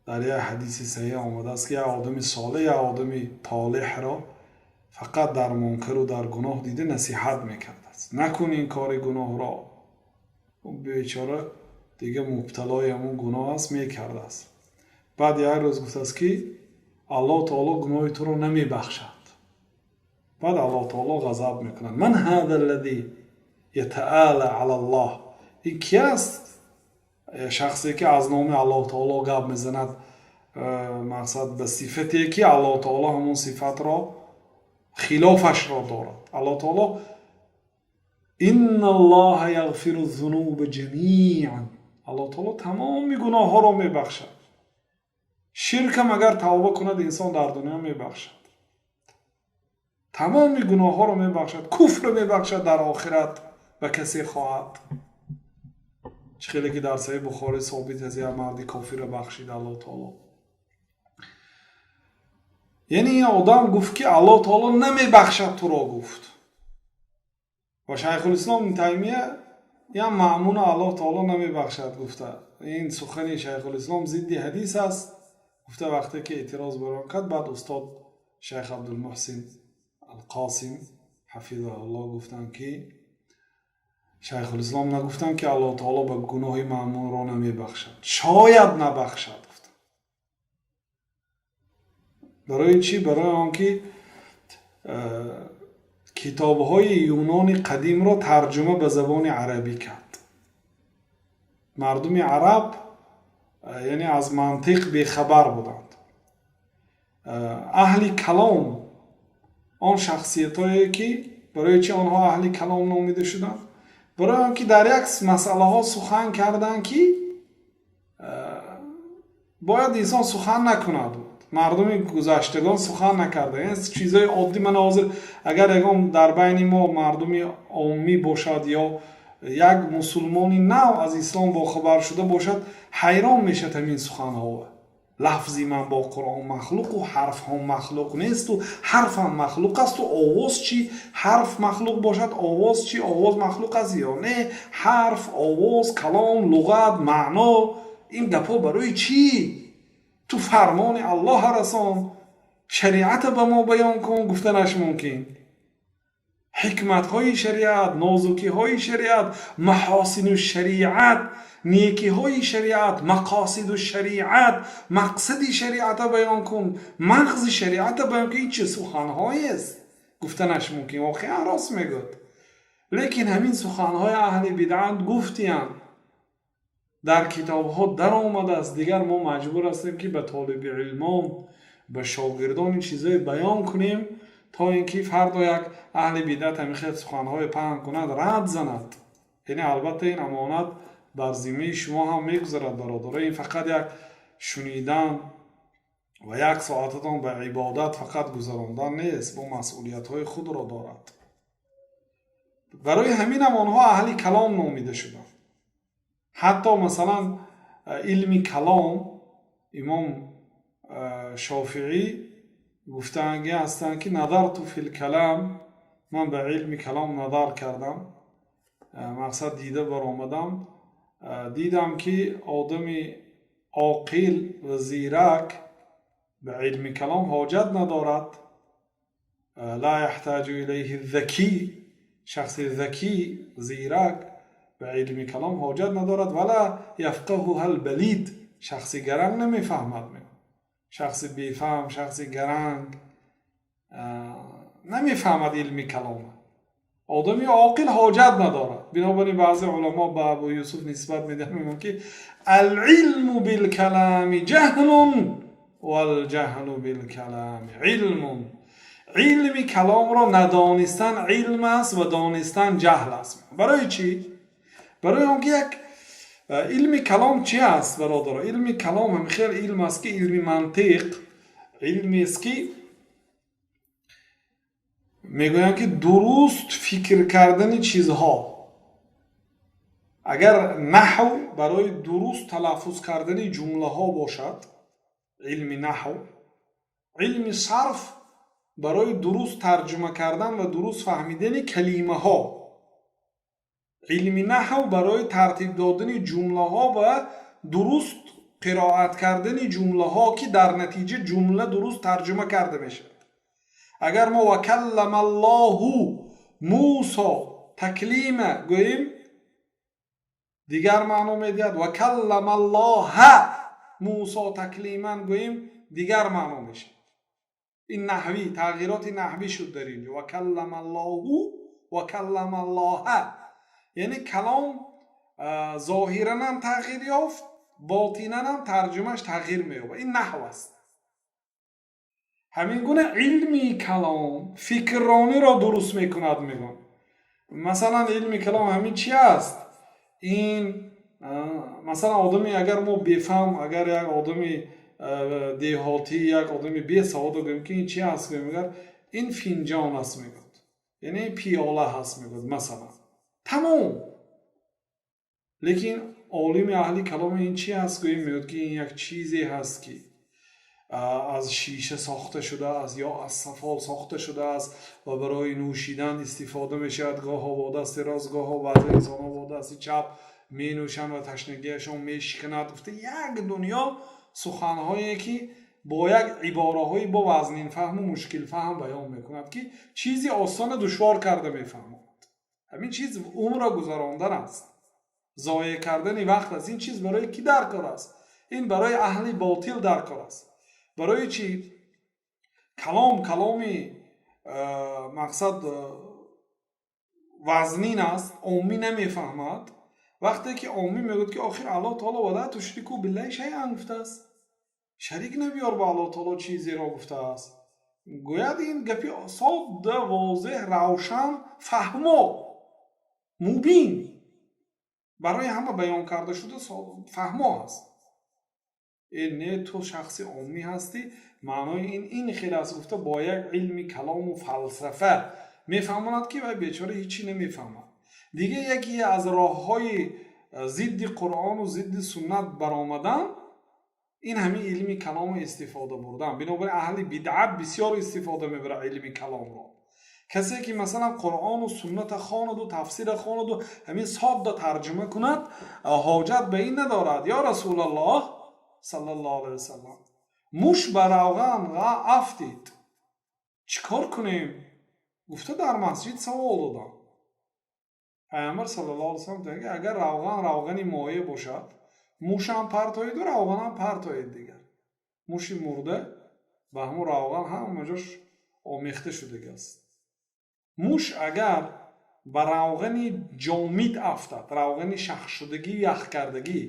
дар як ҳадиси саҳеҳ омадааст, ки як одами солеҳ як одами толеҳро фақат дар мункару дар гуноҳ дида насиҳат мекардааст: «Накун ин кори гуноҳро». Бечора дига мубталои ҳамон гуноҳ аст, мекардааст. Баъд як рӯз гуфтааст, ки Аллоҳ таоло гуноҳи туро намебахшад, баъд Аллоҳ таоло ғазаб мекунад. من هذا الذي يتألى على الله, ин ки аст шахсе, ки аз номи Аллоҳ таоло гап мезанад? Мақсад, ба сифате ки Аллоҳ таоло ҳамон сифатро хилофашро дорад. Аллоҳ таоло إن الله يغفر الذنوب جميعا, Аллоҳ таоло тамоми гуноҳҳоро мебахшад. Ширкам агар тавба кунад инсон дар дунё, мебахшад. Тамоми гуноҳҳоро мебахшад, куфр мебахшад дар охират ба касе хоҳад. Чӣ хеле ки дар Саҳиҳи Бухорӣ собит аст, як марди кофирро бахшид Аллоҳ таоло. Яъне ин одам гуфт, ки Аллоҳ таоло намебахшад туро, гуфт. Ва Шайхулислом Таймия ям Маъмуна Аллоҳ таоло намебахшад гуфта, ин сухани Шайхулислом зидди ҳадис аст, гуфта, вақте ки эътироз барон кард, баъд устод Шайх Абдулмуҳсин Алқосим ҳафизаҳуллоҳ гуфтанд, ки Шайхулислом нагуфтанд, ки Аллоҳ таоло ба гуноҳи Маъмунро намебахшад, шояд набахшад, гуфтанд. Барои чӣ? Барои он ки китобҳои юнони қадимро тарҷума ба забони арабӣ кард. Мардуми араб, яъне, аз мантиқ бехабар буданд. Аҳли калом, он шахсиятҳое ки, барои чи онҳо аҳли калом номида шуданд? Барои он ки дар як масъалаҳо сухан карданд, ки бояд инсон сухан накунад. Мардуми гузаштагон сухан накарда, чизҳои оддӣ. Мана ҳозир агар ягон дар байни мо мардуми оммӣ бошад ё Як мусулмони нав аз ислом бохабар шуда бошад, ҳайрон мешавад ҳамин суханҳо. Лафзи ман бо Қуръон махлуқу ҳарфҳо махлуқ несту ҳарфам махлуқ асту овоз чӣ? Ҳарф махлуқ бошад, овоз чӣ? Овоз махлуқ аст ё не? Ҳарф, овоз, калом, луғат, маъно, ин гапҳо барои чӣ? Ту фармони Аллоҳа расон, шариата ба мо баён кун, гуфтанаш мумкин. Ҳикматҳои шариат, нозукиҳои шариат, маҳосину шариат, некиҳои шариат, мақосиду шариат, мақсади шариата баён кун, мағзи шариата баён кун. Ин чӣ суханҳоест, гуфтанаш мумкин. Воқеан рост мегӯяд, лекин ҳамин суханҳои аҳли бидъат гуфтиянд, дар китобҳо даромадааст. Дигар мо маҷбур ҳастем, ки ба толиби илмон, ба шогирдон ин чизое баён кунем, то ин ки фардо як аҳли бидъат ҳамин хел суханҳое паҳн кунад, рад занад. Яъне, албатта, ин амонат бар зиммаи шумо ҳам мегузарад, бародаро. Ин фақат як шунидан ва як соататон ба ибодат фақат гузарондан нест, бо масъулиятҳои худро дорад. Барои ҳаминам онҳо аҳли калом номида шуданд. Ҳатто, масалан, илми калом, имом Шофиӣ гуфтаанги ҳастанд, ки نظرت في الكلام, ман ба илми калом назар кардам, мақсад, дида баромадам, дидам, ки одами оқил ва зирак ба илми калом ҳоҷат надорад. لا يحتاج إليه الذكي, шахси закӣ, зирак ба илми калом ҳоҷат надорад. ولا يفقهها البليد, шахси гаранг намефаҳмад. Шахси бефаҳм, шахси гаранг намефаҳмад илми калома, одами оқил ҳоҷат надорад. Бинобар ин баъзе уламо ба Абу Юсуф нисбат медиҳанд, мегӯянд, ки العلم بالكلام جهل والجهل بالكلام علم. Илми каломро надонистан илм аст ва донистан ҷаҳл аст. Барои чӣ? Барои он ки як илми калом чи аст, бародаро? Илми калом ҳам хел илм аст, ки илми мантиқ илмест, ки мегӯянд, ки дуруст фикр кардани чизҳо. Агар наҳв барои дуруст талаффуз кардани ҷумлаҳо бошад, илми наҳв, илми сарф барои дуруст тарҷума кардан ва дуруст фаҳмидани калимаҳо, илми наҳв барои тартиб додани ҷумлаҳо ва дуруст қироат кардани ҷумлаҳо, ки дар натиҷа ҷумла дуруст тарҷума карда мешавад. Агар мо وكلم الله موسى تكليما гӯем, дигар маъно медиҳад, وكلم الله موسى تكليما гӯем, дигар маъно мешавад. Ин наҳвӣ, тағйироти наҳвӣ шуд дар инҷо. وكلم الله, وكلم الله, яъне калом зоҳиран ҳам тағйир ёфт, ботинан ҳам тарҷумааш тағйир меёбад. Ин наҳв аст. Ҳамин гуна илми калом фикррониро дуруст мекунад, мегӯям. Масалан, илми калом ҳамин чи аст? Ин, масалан, одаме, агар мо бефаҳм, агар як одами деҳотӣ, як одами бесаводо гӯем, ки ин чи аст, гӯем, агар ин финҷон аст мегӯяд, яъне пиёла ҳаст мегӯяд, масалан, тамом. Лекин олими аҳли калом ин чи аст гӯем, мегӯяд, ки ин як чизе ҳаст, ки аз шиша сохта шудааст ё аз сафол сохта шудааст ва барои нӯшидан истифода мешавад. Гоҳо бо дасти рост, гоҳо баъзе инсонҳо бо дасти чап менӯшанд ва ташнагиашон мешиканад, гуфта, як дунё суханҳое, ки бо як ибораҳои бо вазнинфаҳму мушкилфаҳм баён мекунад, ки чизи осона душвор карда мефаҳмонад. Ҳамин чиз умрро гузарондан аст, зоеъ кардани вақт аст. Ин чиз барои кӣ дар кор аст? Ин барои аҳли ботил дар кор аст. Барои чӣ? Калом каломи, мақсад, вазнин аст, оммӣ намефаҳмад. Вақте ки оммӣ мегӯяд, ки охир Аллоҳ таоло ولا تشركوا بالله شيئا гуфтааст, шарик набиёр ба Аллоҳ таоло чизеро гуфтааст, гӯяд, ин гапи содда, возеҳ, равшан, фаҳмо, мубин, барои ҳама баён карда шуда, фаҳмо аст. Э, не, ту шахси оммӣ ҳастӣ, маънои ин хел аст, гуфта, бо як илми калому фалсафа мефаҳмонад, ки вай бечора ҳечӣ намефаҳмад. Дигар яке аз роҳҳои зидди Қуръону зидди суннат баромадан ин ҳамин илми калому истифода бурдан. Бинобар ин аҳли бидъат бисёр истифода мебарад илми каломро. Касе ки масалан Қуръону сунната хонаду, тафсира хонаду, ҳамин содда тарҷума кунад, ҳоҷат ба ин надорад. Ё Расулаллоҳ саллаллоҳу алайҳи васаллам, муш ба равған афтид, чӣ кор кунем? Гуфта, дар масҷид савол додам. Пайғамбар саллаллоҳу алайҳи васаллам гуфтанд, ки агар равған равғани моеъ бошад, мушам партоеду, равғанам партоед. Дигар муши мурда ба ҳамун равған ҳама ҷош омехта шудагиаст. Муш агар ба равғани ҷомид афтад, равғани шахшудагӣ, яхкардагӣ,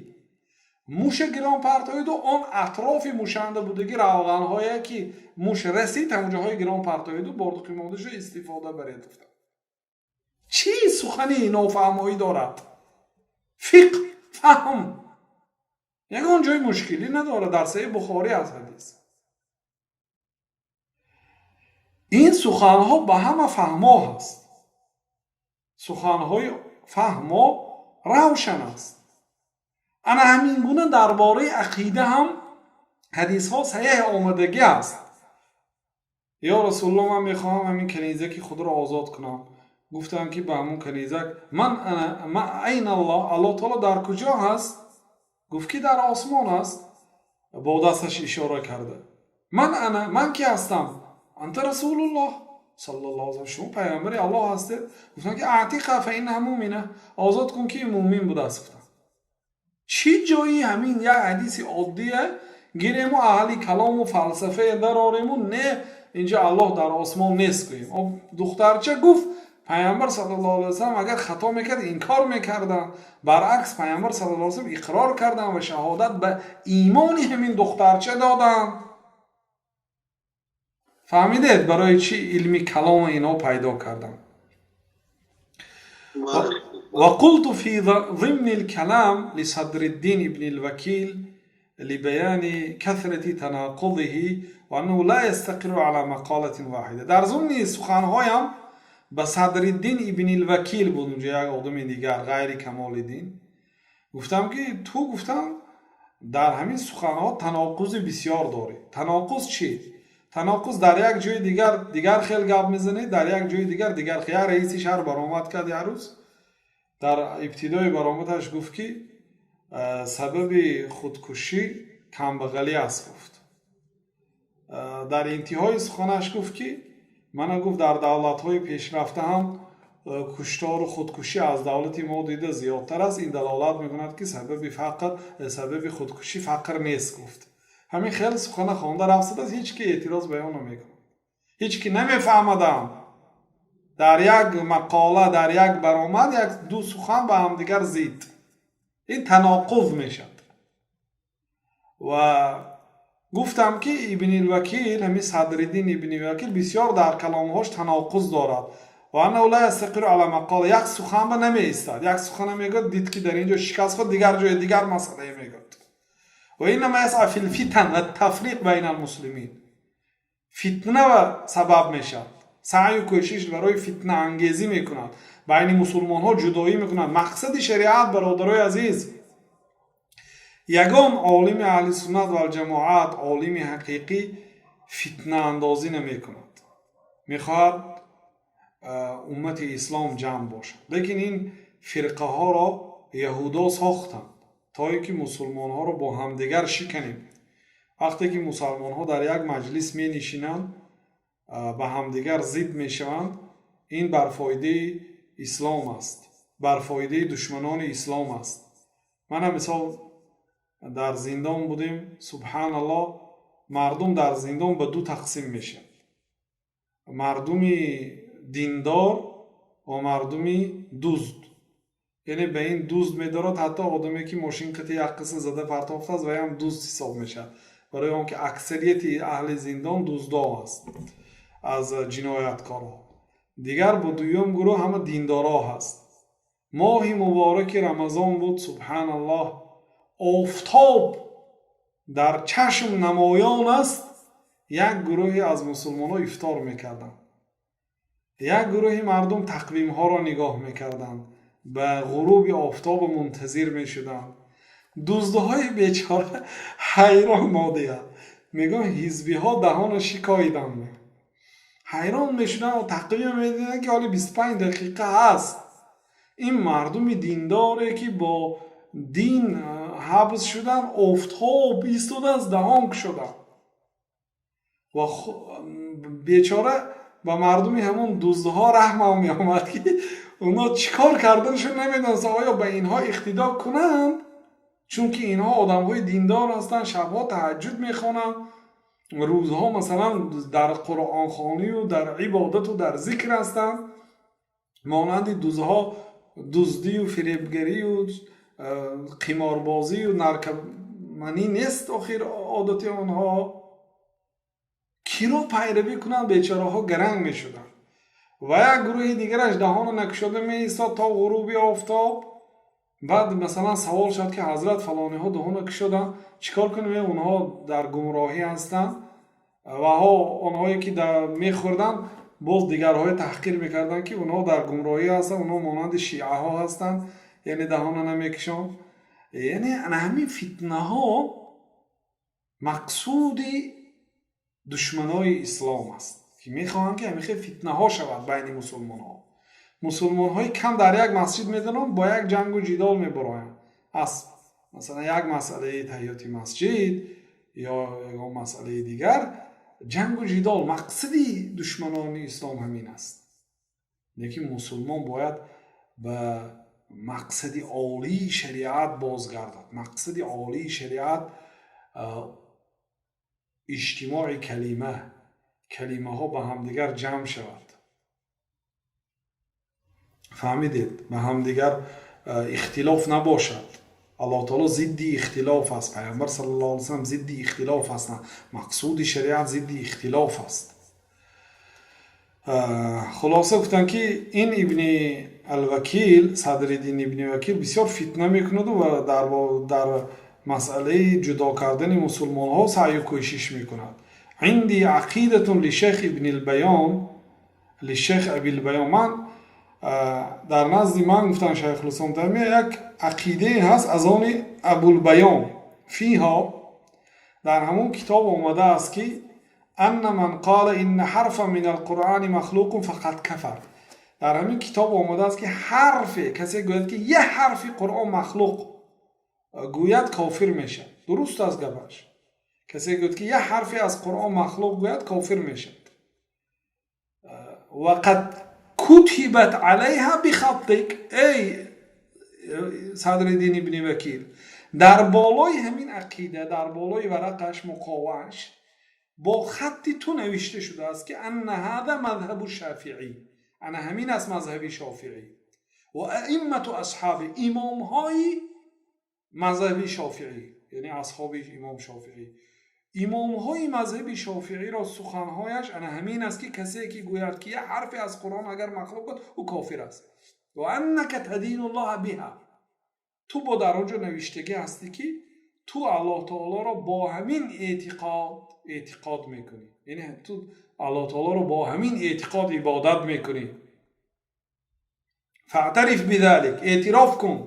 муша гирон партоеду, он атрофи мушанда будагӣ равғанҳое ки муш расид, ҳамонҷоҳои гирон партоеду, боқимондаашро истифода баред, гуфтанд. Чӣ сухани нофаҳмоӣ дорад? Фиқҳ, фаҳм, ягон ҷои мушкилӣ надорад. Дар Саҳеҳи Бухорӣ аст ҳадис. Ин суханҳо ба ҳама фаҳмо ҳаст, суханҳои фаҳмо равшан аст. Ана ҳамин гуна дар бораи ақида ҳам ҳадисҳо саҳеҳ омадагӣ аст. Ё Расулуллоҳ, ман мехоҳам ҳамин канизаки худро озод кунам. Гуфтанд, ки ба ҳамун канизак: ман ана, айна Аллоҳ, Аллоҳ таоло дар куҷо ҳаст? Гуфт, ки дар осмон аст, бо дасташ ишора карда. Ман ана, ман ки ҳастам? Анта Расулуллоҳ саллаллоҳу алайҳи васаллам, шумо пайғамбари Аллоҳ ҳастед. Гуфтанд, ки аътиқа фа иннаҳа муъмина, озод кун, ки муъмин будааст, гуфтанд. Чӣ ҷои ҳамин як ҳадиси оддия гирему, аҳли калому фалсафае дарорему, не, инҷа Аллоҳ дар осмон нест гӯем? Духтарча гуфт, пайғамбар саллаллоҳу алайҳи васаллам агар хато мекард, инкор мекарданд. Баръакс, пайғамбар саллаллоҳу алайҳи васаллам иқрор карданд ва шаҳодат ба имони ҳамин духтарча доданд. Фаҳмидед, барои чӣ илми калома ино пайдо карданд? وقلت في ضمن الكلام لصدر الدين ابن الوكيل لبيان كثرة تناقضه وأنه لا يستقر على مقالة واحدة. Дар зумни суханҳоям ба Садриддин ибни Вакил буд, унҷа як одами дигар ғайри Камолиддин, гуфтам, ки ту, гуфтам, дар ҳамин суханҳо таноқузи бисёр дорӣ. Таноқуз чӣ? Таноқуз: дар як ҷои дигар дигар хел гап мезанӣ, дар як ҷои дигар дигар хел. Як раиси шаҳр баромад кард як рӯз, дар ибтидои баромадаш гуфт, ки сабаби худкушӣ камбағалӣ аст, гуфт. Дар интиҳои суханаш гуфт, ки мана, гуфт, дар давлатҳои пешрафта ҳам куштору худкушӣ аз давлати мо дида зиёдтар аст. Ин далолат мекунад, ки сабаби фақр, сабаби худкушӣ фақр нест, гуфт. Ҳамин хел сухана хонда рафтадааст, ҳеҷ ки эътироз баён намекунад, ҳеҷ ки намефаҳмадам. Дар як мақола, дар як баромад як ду сухан ба ҳамдигар зид, ин таноқуз мешавад. Ва гуфтам, ки Ибни Вакил, ҳамин Садриддин Ибни Вакил бисёр дар каломҳош таноқуз дорад. Ва аннаҳу ла ястақиру ала мақола, як сухан ба намеистад. Як сухана мегӯяд, дид, ки дар ин ҷо шикаст хӯрд, дигар ҷои дигар масъалае мегӯяд. Ва иннама ясъа фил фитан ва тафриқ байна алмуслимин, фитна ва сабаб мешавад, саъю кӯшиш барои фитнаангезӣ мекунад, байни мусулмонҳо ҷудоӣ мекунад. Мақсади шариат, бародарои азиз, ягон олими аҳли суннат валҷамоат, олими ҳақиқӣ фитнаандозӣ намекунад, мехоҳад уммати ислом ҷамъ бошад. Лекин ин фирқаҳоро яҳудо сохтанд, то ин ки мусулмонҳоро бо ҳамдигар шиканем. Вақте ки мусалмонҳо дар як маҷлис менишинанд, ба ҳамдигар зид мешаванд, ин бар фоидаи ислом аст, бар фоидаи душманони ислом аст. Мана мисол, дар зиндон будем, субҳаналлоҳ, мардум дар зиндон ба ду тақсим мешавад: мардуми диндор ва мардуми дузд. Яъне ба ин дузд медорад, ҳатто одаме ки мошин қити як қисм зада партофтааст, ваям дузд ҳисоб мешавад, барои он ки аксарияти аҳли зиндон дуздо аст, аз ҷинояткорҳо. Дигар бо дуюм гурӯҳ ҳама диндоро ҳаст. Моҳи мубораки Рамазон буд, субҳаналлоҳ, офтоб дар чашм намоён аст. Як гурӯҳе аз мусулмонҳо ифтор мекарданд, як гурӯҳи мардум тақвимҳоро нигоҳ мекарданд. Ба ғуруби офтоб мунтазир мешуданд. Дуздҳои бечора ҳайрон модият. Мегӯям, ҳизбиҳо даҳонро шикоиданд. Ҳайрон мешуданд ва тақвим медиданд, ки ҳоло 25 дақиқа ҳаст. Ин мардуми диндоре, ки бо дин ҳабс шуданд, офтоб истодааст, даҳон кушоданд. Ва бечора ба мардуми ҳамон дуздҳо раҳмам меомад, ки онҳо чӣ кор карданашон намедонистанд. Оё ба инҳо иқтидо кунанд? Чунки инҳо одамҳои диндор ҳастанд, шабҳо таҳаҷҷуд мехонанд, рӯзҳо масалан дар қуръонхонию дар ибодату дар зикр ҳастанд. Монанди дуздҳо дуздию фиребгарию қиморбозию наркоманӣ нест охир одати онҳо. Киро пайравӣ кунанд? Бечораҳо гаранг мешуданд. Ва як гурӯҳи дигараш даҳонро накушода меистод то ғуруби офтоб. Баъд масалан савол шуд, ки ҳазрат, фалониҳо даҳонро кушоданд, чӣ кор кунем? Онҳо дар гумроҳӣ ҳастанд. Ва онҳое ки мехӯрданд, боз дигарҳое таҳқир мекарданд, ки онҳо дар гумроҳӣ ҳастанд, онҳо монанди шиаҳо ҳастанд, яъне даҳонро намекушанд. Яъне ана ҳамин фитнаҳо мақсуди душманои ислом аст, ки мехоҳанд, ки ҳамин хел фитнаҳо шавад байни мусулмонҳо. Мусулмонҳои кам дар як масҷид медонанд, бо як ҷангу ҷидол мебароянд аз масалан як масъалаи таҳияти масҷид ё ягон масъалаи дигар ҷангу ҷидол. Мақсади душманони ислом ҳамин аст. Лекин мусулмон бояд ба мақсади олии шариат бозгардад. Мақсади олии шариат иҷтимои калима, калимаҳо ба ҳамдигар ҷамъ шавад, фаҳмидед, ба ҳамдигар ихтилоф набошад. Аллоҳ таоло зидди ихтилоф аст, Пайғамбар саллаллоҳу алайҳи васаллам зидди ихтилоф ҳастанд, мақсуди шариат зидди ихтилоф аст. Хулоса, гуфтанд, ки ин Ибни Алвакил, Садриддин Ибни Вакил, бисёр фитна мекунаду ва дар масъалаи ҷудо кардани мусулмонҳо саъю кӯшиш мекунад. عندي عقيدة لشيخ ابن البيان، لشيخ أبي البيان. Ман дар назди ман, гуфтанд Шайхулислом Таймия, як ақидае ҳаст аз они Абулбаён. فيها, дар ҳамон китоб омадааст, ки أن من قال إن حرفا من القرآن مخلوق فقد كفر. Дар ҳамин китоб омадааст, ки ҳарфе касе гӯяд, ки як ҳарфи Қуръон махлуқ гӯяд, кофир мешавад. Дуруст аст гапаш. Касе гӯяд, ки як ҳарфе аз Қуръон махлуқ гӯяд, кофир мешавад. وقد كتبت عليها بخطك эй Садриддин ибни Вакил. Дар болои ҳамин ақида, дар болои варақаш, муқовааш бо хатти ту навишта шудааст, ки أن هذا مذهب الشافعي, ана ҳамин аст мазҳаби Шофиӣ وأئمة أصحابه, имомҳои мазҳаби Шофиӣ, яъне асҳоби имом Шофиӣ, имомҳои мазҳаби Шофииро суханҳояш ана ҳамин аст, ки касе ки гӯяд, ки як ҳарфе аз Қуръон агар махлуқ буд, ӯ кофир аст. وأنك تدين الله بها. Ту бо дар он ҷо навиштагӣ ҳастӣ, ки ту Аллоҳ таолоро бо ҳамин эътиқод мекунӣ, яъне ту Аллоҳ таолоро бо ҳамин эътиқод ибодат мекунӣ. فاعترف بذلك, эътироф кун.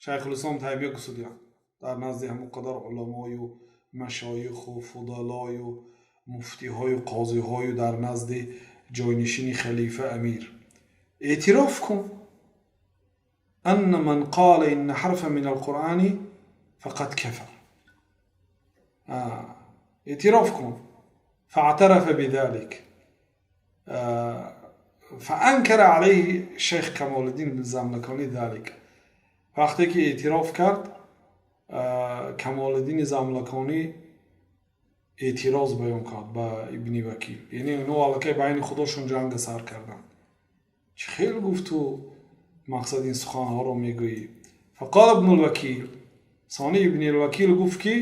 Шайхулислом Таймия гусудиянд дар назди ҳамон қадар уламою машоиху фудалою муфтиҳою қозиҳою дар назди ҷойнишини халифа амир: эътироф кун, أن من قال إن حرفا من القرآن فقد كفر, эътироф кун. فاعترف بذلك. فأنكر عليه شيخ كمال الدين الزملكاني ذلك. Вақте ки эътироф кард, Камолиддини Замлаконӣ эътироз баён кард ба Ибни Вакил. Яъне онҳо аллакай байни худошон ҷанга сар карданд. Чӣ хел гуфту мақсад ин суханҳоро мегӯӣ? فقال ابن الوكيل, сони Ибни Вакил гуфт, ки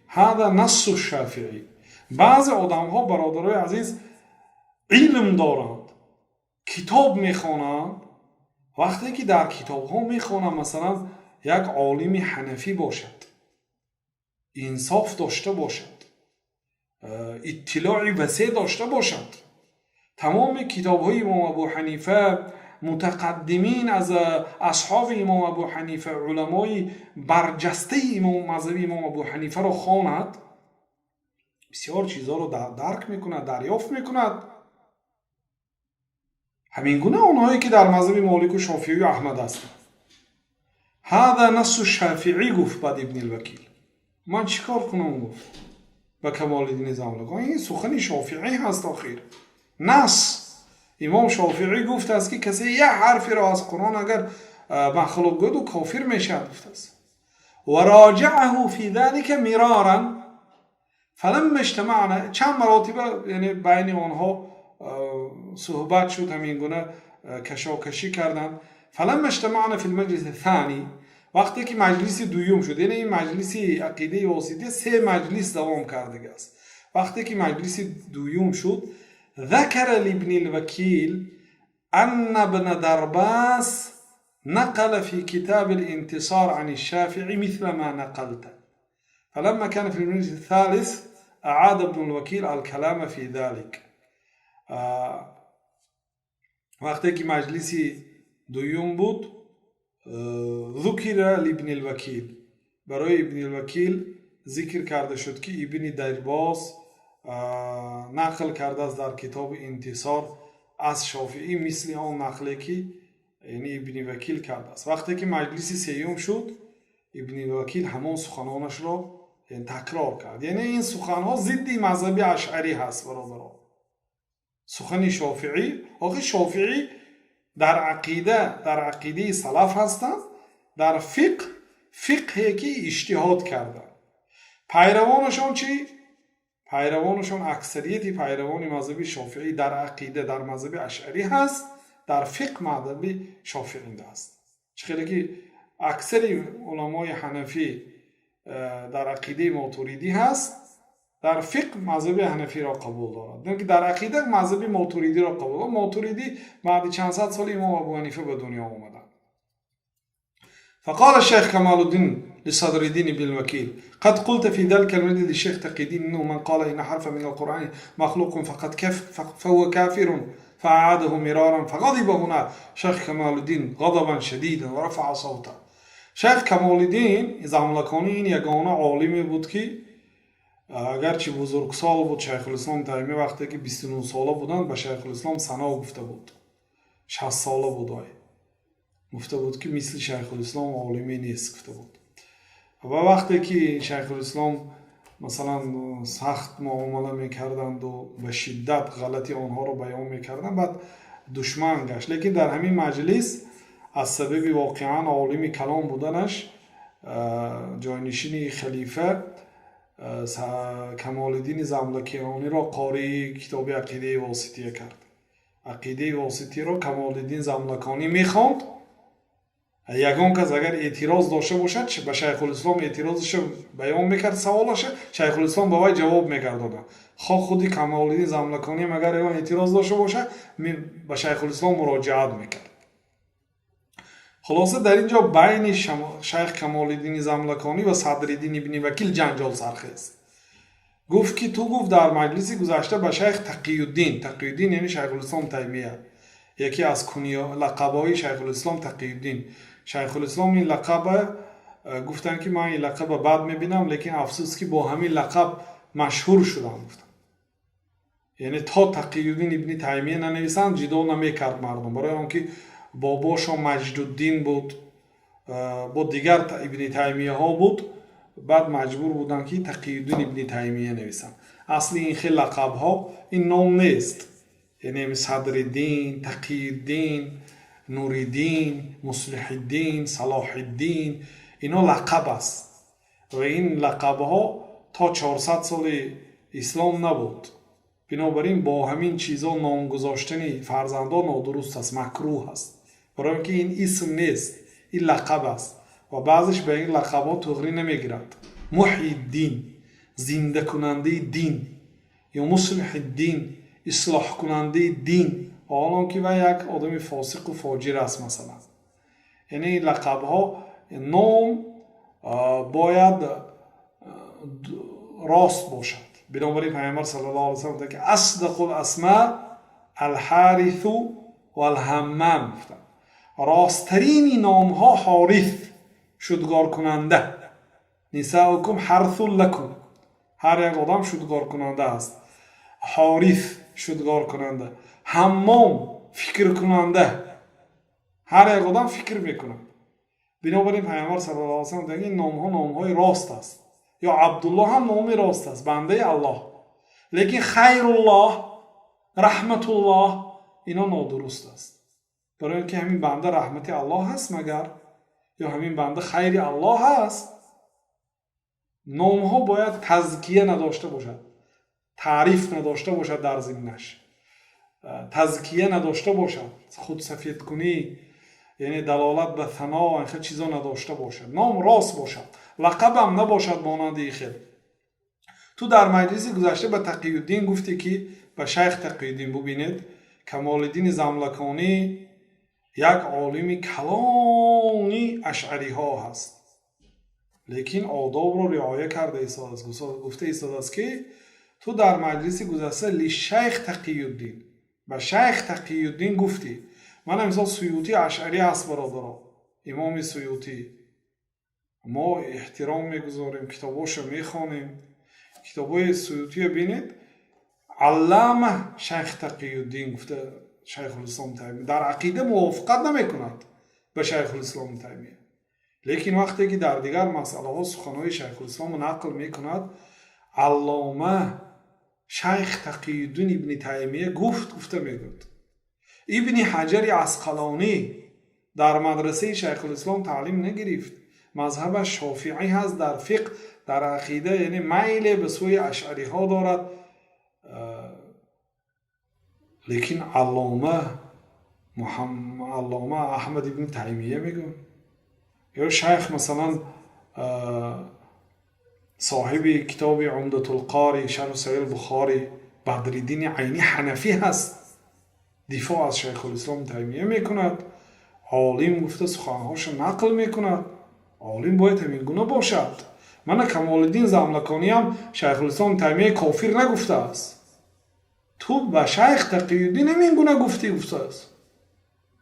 هذا نص الشافعي. Баъзе одамҳо, бародарои азиз, илм доранд, китоб мехонанд. Вақте ки дар китобҳо мехонанд, масалан, як олими ҳанафӣ бошад, инсоф дошта бошад, иттилои васеъ дошта бошад, тамоми китобҳои имом Абу Ҳанифа, мутақаддимин аз асҳоби имом Абу Ҳанифа, уламои барҷастаи имом мазҳаби имом Абу Ҳанифаро хонад, бисёр чизҳоро дарк мекунад, дарёфт мекунад. Ҳамин гуна онҳое ки дар мазҳаби Молику, Шофиию Аҳмад ҳастанд. Ҳада насу Шафиӣ, гуфт баъд Ибни Вакил. Ман чӣ кор кунам, гуфт ба Камолиддини Замлакон, ин сухани Шофиӣ ҳаст. Охир нас имом Шофиӣ гуфтааст, ки касе як ҳарферо аз Қуръон агар махлуқ гӯяд, ӯ кофир мешавад, гуфтааст. Ва роҷаъаҳу фи залика мироран фаламма иҷтамаъна. Чанд маротиба, яъне, байни онҳо суҳбат шуд, ҳамин гуна кашокашӣ карданд. Фаламма иҷтамаъна фи лмаҷлиси thani, вақте ки маҷлиси дуюм шуд, яъне ин маҷлиси ақидаи восития се маҷлис давом кардагааст, вақте ки маҷлиси дуюм шуд, ذكر لابن الوكيل أن ابن درباس نقل في كتاب الانتصار عن الشافعي مثل ما نقلت. فلما كان في المجلس الثالث أعاد ابن الوكيل الكلام في ذلك. وقتی که مجلسی دوم بود، ذکر لابن الوکیل، برای ابن الوکیل ذکر کرده شد که ابن درباس نقل کرده است در کتاب انتصار از شافعی مثل آن نقله که یعنی ابن وکیل کرده است. وقتی که مجلس سیوم شد، ابن وکیل همان سخنانش را تکرار کرد. یعنی این سخنها ضد مذهبی اشعری هست، برادران. سخن شافعی، آخه شافعی در عقیده، در عقیده سلف هستند، در فقه، فقهی که اجتهاد کرده. پیروانشان چی؟ پیروانشان، اکثریت پیروان مذهبی شافعی در عقیده در مذهب اشعری هست، در فقه مذهبی شافعی است. چه که اکثر علمای حنفی در عقیده ماتوریدی هست، در فقه مذهب حنفی را قبول دارد. در عقیده مذهب ماتوریدی را قبول دارد. ماتوریدی بعد چند صد سال امام ابو حنیفه به دنیا آمدند. فقال الشيخ كمال الدين لصدر الدين بن الوكيل: قد قلت في ذلك المجلس للشيخ تقي الدين انه من قال ان حرف من القران مخلوق فقد كف فهو كافر. فأعاده مرارا، فغضب هنا شيخ كمال الدين غضبا شديدا ورفع صوته. شیخ کمال الدین زملکانی این یگانه عالمی بود که агарчи бузургсол буд, Шайхулислом Таймия вақте ки 29 сола буданд, ба Шайхулислом сано гуфта буд. 60 сола буд вай, гуфта буд, ки мисли Шайхулислом олиме нест, гуфта буд. Ва вақте ки Шайхулислом, масалан, сахт муомала мекарданду ба шиддат ғалати онҳоро баён мекарданд, баъд душман гашт. Лекин дар ҳамин маҷлис аз сабаби воқеан олими калон буданаш, ҷойнишини халифа Камолиддини Замлакиониро қории китоби ақидаи восития кард. Ақидаи воситиро Камолиддин Замлаконӣ мехонд. Ягон кас агар эътироз дошта бошад, ба Шайхулислом эътирозашо баён мекард, саволаша, Шайхулислом ба вай ҷавоб мегардонад. Хо худи Камолиддин Замлакониам агар ягон эътироз дошта бошад, ба Шайхулислом муроҷиат мекард. Хулоса, дар ин ҷо байни шайх Камолиддини Замлаконӣ ва Садриддин ибни Вакил ҷанҷол сархест. Гуфт, ки ту, гуфт, дар маҷлиси гузашта ба шайх Тақиюддин, Тақиюддин яъне Шайхулислом Таймия, яке аз лақабҳои Шайхулислом Тақиюддин. Шайхулислом ин лақаба гуфтанд, ки ман ин лақаба бад мебинам, лекин афсӯс, ки бо ҳамин лақаб машҳур шудам, гуфтам. Яъне то Тақиюддин ибни Таймия нанависанд, ҷидо намекард мардум, барои он ки бобошон Маҷдуддин буд, бо дигар ибни Таймияҳо буд. Баъд маҷбур буданд, ки Тақиюддин ибни Таймия нависанд. Асли ин хел лақабҳо ин ном нест. Яъне Садриддин, Тақиюддин, Нуриддин, Муслиҳиддин, Салоҳиддин, ино лақаб аст ва ин лақабҳо то 400 соли ислом набуд. Бинобар ин бо ҳамин чизҳо номгузоштани фарзандон нодуруст аст, макрӯҳ аст, барои он ки ин исм нест, ин лақаб аст ва баъзеш ба ин лақабҳо туғрӣ намегирад. Муҳйиддин, зиндакунандаи дин, ё Муслиҳиддин, ислоҳкунандаи дин, ҳолон ки вай як одами фосиқу фоҷир аст, масалан. Яъне ин лақабҳо, ном бояд рост бошад. Бинобар ин Пайғамбар саллаллоҳу алайҳи васаллам гуфтанд, ки асдақул асма Алҳарису. Валҳаммам гуфтанд. Росттарини номҳо Ҳорис, шудгоркунанда. Нисаукум ҳарсун лакум, ҳар як одам шудгоркунанда аст. Ҳорис шудгоркунанда, Ҳаммом фикркунанда, ҳар як одам фикр мекунад. Бинобар ин Пайғамбар саллаллоҳу алайҳи васаллам мегӯяд, ин номҳо номҳои рост аст. Ё Абдуллоҳ ҳам номи рост аст, бандаи Аллоҳ. Лекин Хайруллоҳ, Раҳматуллоҳ, ино нодуруст аст. Барои ин ки ҳамин банда раҳмати Аллоҳ ҳаст магар? Ё ҳамин банда хайри Аллоҳ ҳаст? Номҳо бояд тазкия надошта бошад, таъриф надошта бошад, дар зимнаш тазкия надошта бошад, худсафедкунӣ, яъне далолат ба сано, ин хел чизо надошта бошад. Ном рост бошад, лақабам набошад монанди ин хел. Ту дар маҷлиси гузашта ба Тақиюддин гуфтӣ, ки ба шайх Тақиюддин, бубинед, Камолиддини Замлаконӣ як олими калони ашъариҳо ҳаст, лекин одобро риоя карда истодааст, гуфта истодааст, ки ту дар маҷлиси гузашта лишайх Тақиюддин, ба шайх Тақиюддин гуфтӣ. Мана мисол, Суютӣ ашъарӣ ҳаст, бародаро. Имоми Суютӣ мо эҳтиром мегузорем, китобошо мехонем. Китобҳои Суютиро бинед, Аллама шайх Тақиюддин гуфта Шайхулислом Таймия дар ақида мувофиқат намекунад ба Шайхулислом Таймия, лекин вақте ки дар дигар масъалаҳо суханҳои Шайхулисломро нақл мекунад, Аллома шайх Тақиюддин ибни Таймия гуфт гуфта мегӯяд. Ибни Ҳаҷари Асқалонӣ дар мадрасаи Шайхулислом таълим нагирифт, мазҳабаш шофиӣ ҳаст дар фиқҳ, дар ақида яъне майле ба сӯи ашъариҳо дорад, лекин Аллома Аҳмад ибни Таймия мегӯяд. Ё шайх, масалан, соҳиби китоби Умдатулқори, шарҳу Саҳиҳ Бухорӣ, Бадриддини Айнӣ ҳанафӣ ҳаст, дифоъ аз Шайхулислом Таймия мекунад, олим гуфта суханҳошо нақл мекунад. Олим бояд ҳамин гуна бошад. Мана Камолиддин Замлакониам Шайхулислом Таймия кофир нагуфтааст. Ту ба шайх Тақиюддин ҳамин гуна гуфтӣ гуфтааст.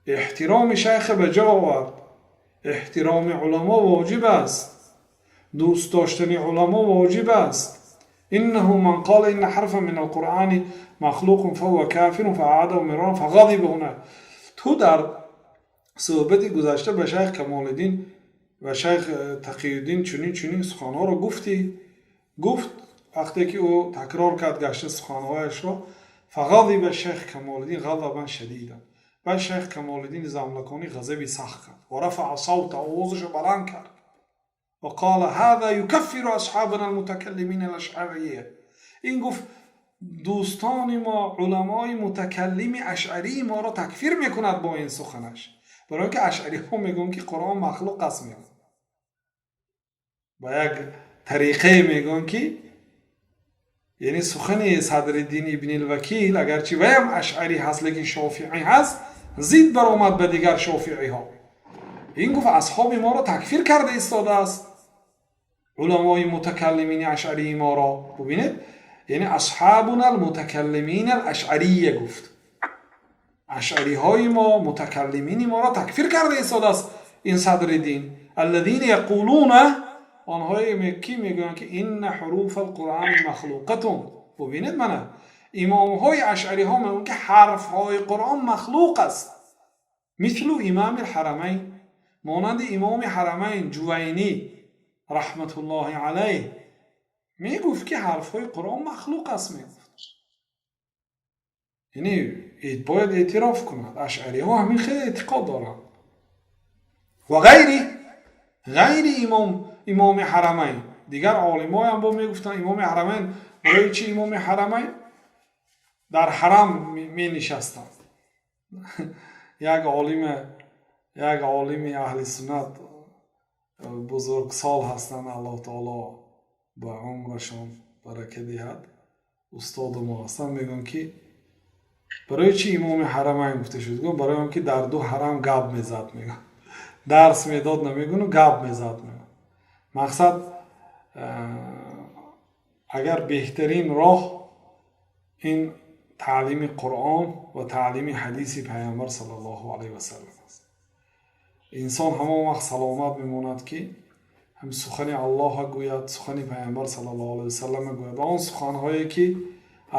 Эҳтироми шайха ба ҷо овард. Эҳтироми уламо воҷиб аст, дӯст доштани уламо воҷиб аст. إنه من قال إن حرفا من القرآن مخلوق فهو كافر فأعاده مرارا فغضب هنا. Ту дар суҳбати гузашта ба шайх Камолиддин ва шайх Тақиюддин чунин чунин суханҳоро гуфтӣ, гуфт. Вақте ки ӯ такрор кард гашта суханҳояшро, فغضب الشيخ Камолиддин غضبا شديدا, баъд шайх Камолиддини Замлаконӣ ғазаби сахт кард, ورفع صوته, овозашо баланд кард, وقال هذا يكفر أصحابنا المتكلمين الأشعرية, ин гуфт, дӯстони мо, уламои мутакаллими ашъарии моро такфир мекунад бо ин суханаш. Барои ки ашъариҳо мегӯянд, ки Қуръон махлуқ аст, мегӯянд, ба як тариқае мегӯянд, ки яъне сухани Садриддин ибнилвакил, агарчи ваям ашъарӣ ҳаст, лекин шофиӣ ҳаст, зид баромад ба дигар шофииҳо. Ин гуфт, асҳоби моро такфир карда истодааст, уламои мутакаллимини ашъарии моро. Бубинед, яъне أصحابنا المتكلمين الأشعرية гуфт, ашъариҳои мо, мутакаллимини моро такфир карда истодааст ин Садриддин. الذين يقولون, онҳое ки мегӯянд, ки إن حروف القرآن مخلوقة. Бубинед, мана имомҳои ашъариҳо мегӯянд, ки ҳарфҳои Қуръон махлуқ аст, مثل إمام الحرمين, монанди имоми ҳарамайн Ҷувайнӣ رحمة الله عليه мегуфт, ки ҳарфҳои Қуръон махлуқ аст, мегуфт. Яъне бояд эътироф кунад, ашъариҳо ҳамин хеле эътиқод доранд. Ва ғайри ғайри имом, имоми ҳарамайн, дигар олимоям бо мегуфтанд. Имоми ҳарамайн барои чи имоми ҳарамайн? Дар ҳарам менишастанд. Як олими аҳли суннат, бузургсол ҳастанд, Аллоҳ таоло ба умрашон барака диҳад, устоду мо ҳастанд, мегӯянд, ки барои чи имоми ҳарамайн гуфта шуд? Гуфт, барои он ки дар ду ҳарам гап мезад, мегӯяд, дарс медод намегӯну, гап мезад, мегӯяд. Мақсад, агар беҳтарин роҳ ин Таълими Қуръон ва таълими ҳадиси Паёмбар саллаллоҳу алайҳи васаллам аст. Инсон ҳамон вақт саломат мемонад, ки ҳам сухани Аллоҳа гӯяд, сухани Паёмбар саллаллоҳу алайҳи васаллама гӯяд ва он суханҳое, ки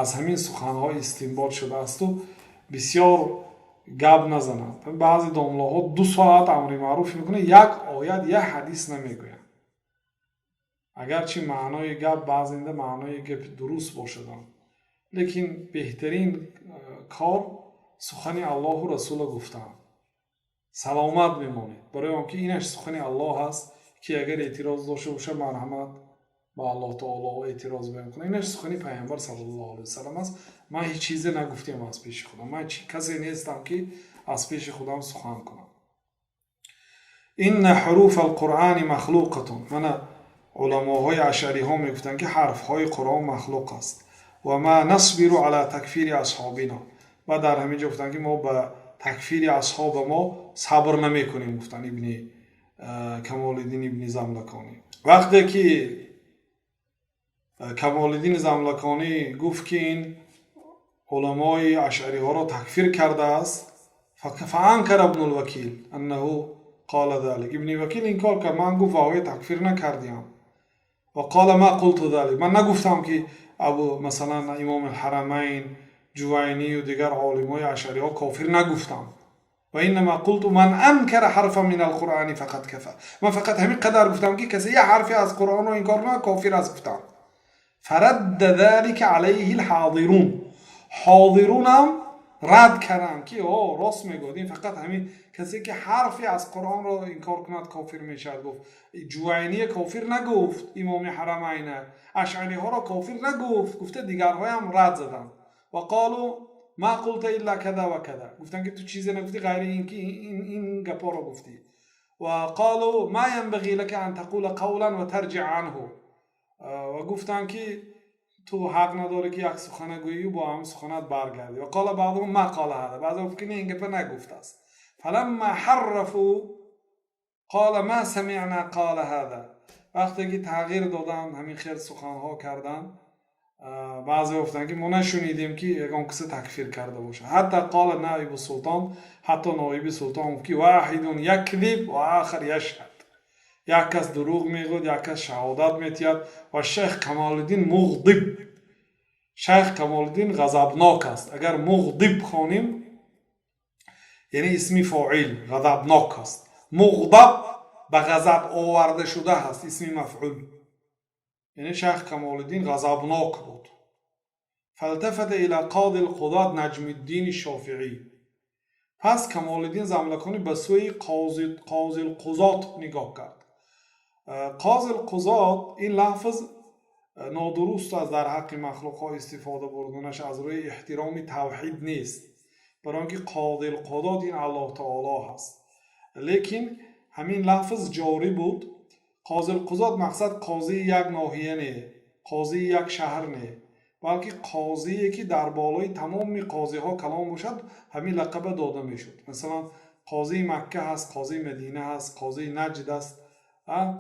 аз ҳамин суханҳо истинбот шудаасту бисёр гап назанад. Баъзе домлаҳо 2 соат амри маъруф мекунад, як оят, як ҳадис намегӯянд, агарчи маънои гап баъзенда маънои гапи дуруст бошадам, лекин беҳтарин кор сухани Аллоҳу Расула гуфтан, саломат мемонед, барои он ки инаш сухани Аллоҳ аст, ки агар эътироз дошта бошад, марҳамат, ба Аллоҳ таоло эътироз баён кунад. Инаш сухани Пайғамбар саллаллоҳу алайҳи васаллам аст. Ман ҳеҷ чизе нагуфтем аз пеши худам, ман касе нестам, ки аз пеши худам сухан кунам. إن حروف القرآن مخلوقة. Мана, уламоҳои ашъариҳо мегуфтанд, ки ҳарфҳои Қуръон махлуқ аст. وما نصبر على تكفير أصحابنا. Ва дар ҳамин ҷо гуфтанд, ки мо ба такфири асҳоба мо сабр намекунем, гуфтанд ибни Камолиддин ибни Замлаконӣ. Вақте ки Камолиддини Замлаконӣ гуфт, ки ин уламои ашъариҳоро такфир кардааст, فأنكر ابن الوكيل أنه قال ذلك. Ибни Вакил инкор кард: ман, гуфт, ваҳои такфир накардиам. وقال ما قلت ذلك. Ман нагуфтам, ки абу, масалан, Имоми Ҳарамайн, Ҷувайнию дигар олимои ашъариҳо кофир нагуфтам. وإنما قلت من أنكر حرفا من القرآن فقد كفر. Ман фақат ҳамин қадар гуфтам, ки касе як ҳарфе аз Қуръонро инкор кунад, кофир аст, гуфтам. فرد ذلك عليه الحاضرون. Ҳозирунам рад карданд, ки о, рост мегӯяд ин, фақат ҳамин касе ки ҳарфе аз Қуръонро инкор кунад, кофир мешавад, гуфт. Ҷувайния кофир нагуфт, Имоми Ҳарамайна, ашъариҳоро кофир нагуфт, гуфта, дигарҳоям рад заданд. وقالوا ما قلت إلا كذا وكذا. Гуфтанд, ки ту чизе нагуфтӣ, ғайри ин ки ин гапҳоро гуфтӣ. وقالوا ما ينبغي لك أن تقول قولا وترجع عنه. Ва гуфтанд, ки ту ҳақ надорӣ, ки як сухана гӯӣ, бо ҳамин суханат баргардӣ. وقال بعضهم ما قال هذا. Баъзе гуфт, ки не, ин гапа нагуфтааст. فلما حرفوا قال ما سمعنا قال هذا. Вақте ки тағйир доданд, ҳамин хел суханҳо карданд, баъзе гуфтанд, ки мо нашунидем, ки ягон кисе такфир карда бошад. حتى قال نائب السلطان. Ҳатто ноиби султон гуфт, ки واحد يكذب وآخر يشهد. Як кас дурӯғ мегӯяд, як кас шаҳодат метиҳад. والشيخ كمال الدين مغضب. Шайх Камолиддин ғазабнок аст. Агар муғдиб хонем, яъне исми фоил ғазабнок аст, муғдаб ба ғазаб оварда шуда ҳаст, исми мафъул, яъне шайх Камолиддин ғазабнок буд. فالتفت إلى قاضي القضاة نجم الدين الشافعي. Пас Камолиддин Замлаконӣ ба сӯи қозилқузот нигоҳ кард. Қозилқузот, ин лафз нодуруст аст, дар ҳаққи махлуқҳо истифода бурданаш аз рӯи эҳтироми тавҳид нест, барои он ки қодилқудот ин Аллоҳ таоло ҳаст, лекин ҳамин лафз ҷорӣ буд. Қозилқузот мақсад қозии як ноҳия не, қозии як шаҳр не, балки қозие, ки дар болои тамоми қозиҳо калон бошад, ҳамин лақаба дода мешуд. Масалан, қозии Макка ҳаст, қозии Мадина ҳаст, қозии Наҷд аст,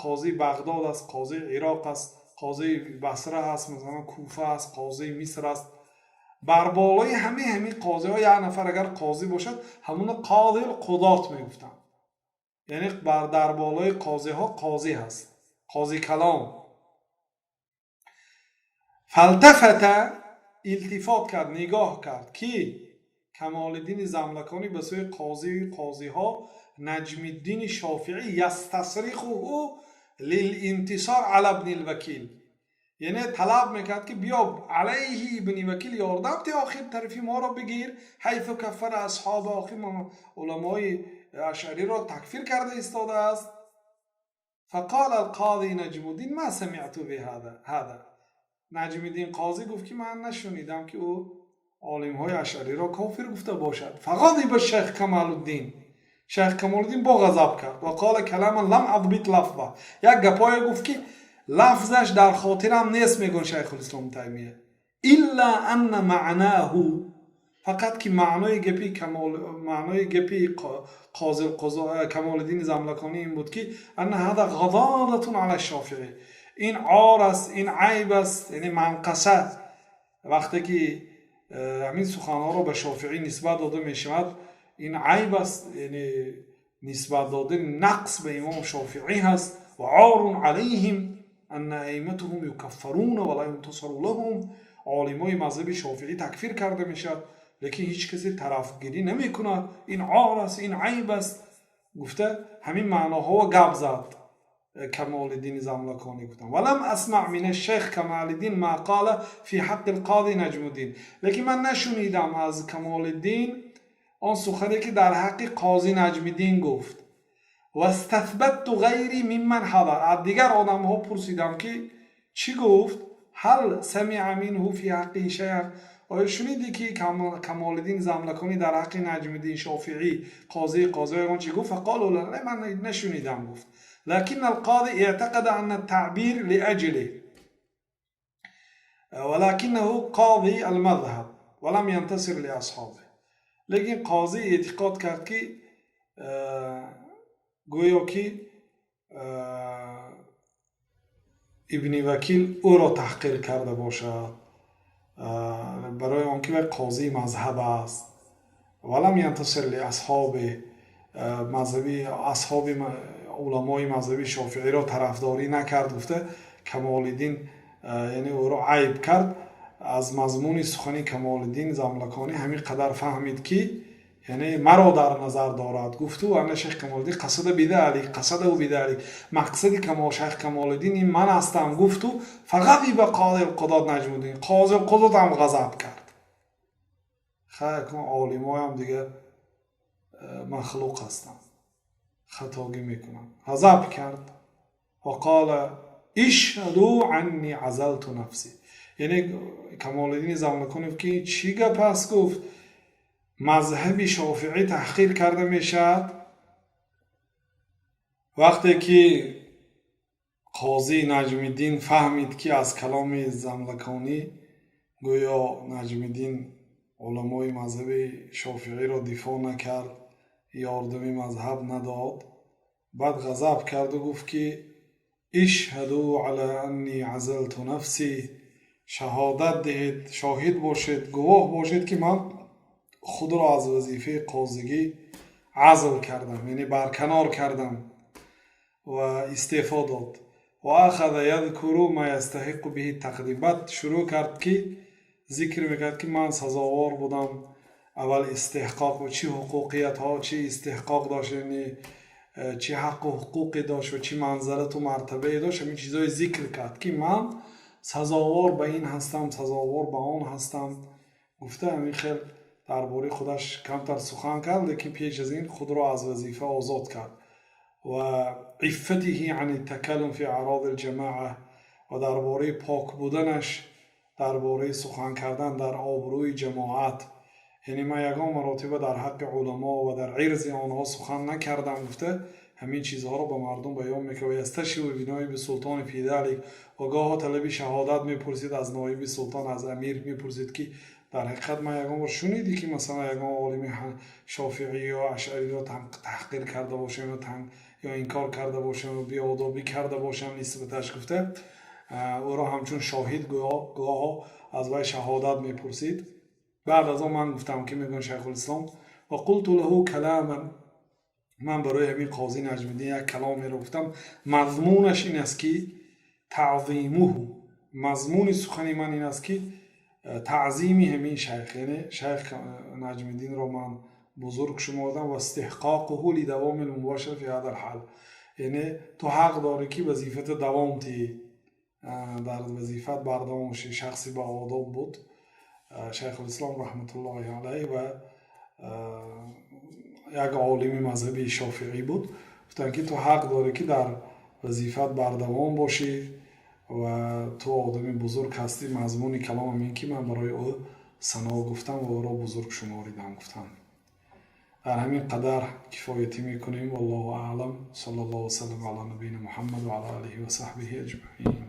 қозии Бағдод аст, қозии Ироқ аст, қозии Басра ҳаст, масалан, Куфа аст, қозии Миср аст. Бар болои ҳамин қозиҳо як нафар агар қозӣ бошад, ҳамуна қозил қудот мегуфтанд, яъне дар болои қозиҳо қозӣ ҳаст, қози калон. فالتفت, илтифот кард, нигоҳ кард, ки Камолиддини Замлаконӣ ба сӯи қозии қозиҳо Наҷмиддини Шофиӣ يستصرخه للانتصار على ابن الوكيل, яъне талаб мекард, ки биё, алайҳи Ибни Вакил ёрдам те, охир тарафи моро бигир. حيث كفر أصحاب, охир уламои ашъариро такфир карда истодааст. فقال القاضي نجم الدين ما سمعت بهذا. Наҷмиддин қозӣ гуфт, ки ман нашунидам, ки ӯ олимҳои ашъариро кофир гуфта бошад. فغضب الشيخ كمال الدين. Шайх Камолиддин бо ғазаб кард. وقال كلاما لم أضبط لفظه. Як гапое гуфт, ки лафзаш дар хотирам нест, мегӯяд Шайхулислом Таймия, إلا أن معناه, фақат ки маънои гапи қози Камолиддини Замлаконӣ ин буд, ки أن هذا غضاضة على الشافعي. Ин ор аст, ин айб аст, яъне манқаса. Вақте ки Ҳамин суханҳоро ба Шофиӣ нисбат дода мешавад. Ин айб аст, яъне нисбат додани нақс ба имом Шофиӣ ҳаст. Ва عار عليهم أن أئمتهم يكفرون ولا ينتصر لهم. Олимои мазҳаби Шофиӣ такфир карда мешавад, лекин ҳеҷ касе тарафгирӣ намекунад. Ин ор аст, ин айб аст, гуфта, ҳамин маъноҳоро гап зад Камолиддини Замлаконӣ, гуфтам. ولم أسمع من الشيخ كمال الدين ما قال في حق القاضي نجم الدين. Лекин ман нашунидам аз Камолиддин он сухане, ки дар ҳаққи қози Наҷмиддин гуфт. واستثبت غيري ممن حضر. Аз дигар одамҳо пурсидам, ки чӣ гуфт? هل سمع منه في حقه شيئا؟ Оё шунидӣ, ки Камолиддин Замлаконӣ дар ҳаққи Наҷмиддин Шофиӣ, қозии қозӣ, ягон чӣ гуфт? فقالوا لا, ман нашунидам, гуфт. لكن القاضي اعتقد أن التعبير لأجله، ولكنه قاضي المذهب ولم ينتصر لأصحابه. Лекин қозӣ эътиқод кард, ки гӯё ки Ибни Вакил ӯро таҳқир карда бошад, барои он ки вай қозии мазҳаб аст. ولم ينتصر لأصحابه, мазҳаби асҳоби уламои мазҳаби шофииро тарафдорӣ накард, гуфта, Камолиддин яъне ӯро айб кард. Аз мазмуни сухани Камолиддин Замлаконӣ ҳамин қадар фаҳмид, ки яъне маро дар назар дорад, гуфту. Ана шайх Камолиддин قصد بذلك, قصده بذلك, мақсади шайх Камолиддин ин ман ҳастам, гуфту. فغضب قاضي القضاة نجم الدين. Қози қузот ҳам ғазаб кард. Хайр, олимоям дигар махлуқ ҳастанд, хатогӣ мекунанд. Ғазаб кард. وقال اشهدوا أني عزلت نفسي. Яъне Камолиддини Замлаконӣ, ки чӣ гап аст, гуфт, мазҳаби шофиӣ таҳқир карда мешавад. Вақте ки қозӣ Наҷмиддин фаҳмид, ки аз каломи Замлаконӣ гӯё Наҷмиддин уламои мазҳаби шофииро дифоъ накард, ёрдами мазҳаб надод, баъд ғазаб карду гуфт, ки اشهدوا على أني عزلت نفسي. Шаҳодат диҳед, шоҳид бошед, гувоҳ бошед, ки ман худро аз вазифаи қозигӣ азл кардам, яъне барканор кардам, ва истеъфо дод. وأخذ يذكر ما يستحق به التقديم. Баъд шурӯъ кард, ки зикр мекард, ки ман сазовор будам аввал, истиҳқоқ, чӣ ҳуқуқиятҳо, чӣ истиҳқоқ дошт, яъне чӣ ҳаққу ҳуқуқе дошт ва чӣ манзалату мартабае дошт. Ҳамин чизҳое зикр кард, ки ман сазовор ба ин ҳастам, сазовор ба он ҳастам, гуфта, ҳамин хел дар бораи худаш камтар сухан кард, лекин пеш аз ин худро аз вазифа озод кард. وعفته عن التكلم في أعراض الجماعة. Ва дар бораи пок буданаш дар бораи сухан кардан дар обрӯи ҷамоат, яъне ман ягон маротиба дар ҳаққи уламо ва дар ирзи онҳо сухан накардам, гуфта, ҳамин чизҳоро ба мардум баён мекард. ويستشهد بنائب السلطان في ذلك. Ва гоҳо талаби шаҳодат мепурсид аз ноиби султон, аз амир мепурсид, ки дар ҳақиқат ман ягон бор шунидӣ, ки масалан ягон олими шофиӣ ё ашъариро таҳқир карда бошам ё инкор карда бошам ё беодобӣ карда бошам нисбаташ, гуфта, ӯро ҳамчун шоҳид гоҳо аз вай шаҳодат мепурсид. Баъд аз он ман гуфтам, ки мегӯянд шайхулислом: وقلت له كلاما. Ман барои ҳамин қозӣ Наҷмиддин як каломеро гуфтам. Мазмунаш ин аст, ки تعظيمه, мазмуни сухани ман ин аст, ки таъзими ҳамин шайх, яъне шайх Наҷмиддинро ман бузург шумордам. واستحقاقه لدوام المباشرة في هذا الحال. Яъне ту ҳақ дорӣ, ки вазифата давом диҳӣ, дар вазифат бардавом бошӣ. Шахси баодоб буд шайхулислом раҳматуллоҳи алайҳ ва як олими мазҳаби шофиӣ буд. Гуфтанд, ки ту ҳақ дорӣ, ки дар вазифат бардавом бошӣ ва ту одами бузург ҳастӣ. Мазмуни каломам ин, ки ман барои ӯ сано гуфтам ва ӯро бузург шуморидам, гуфтам. Дар ҳамин қадар кифоятӣ мекунем. والله أعلم. صلى الله وسلم على نبينا محمد وعلى آله وصحبه أجمعين.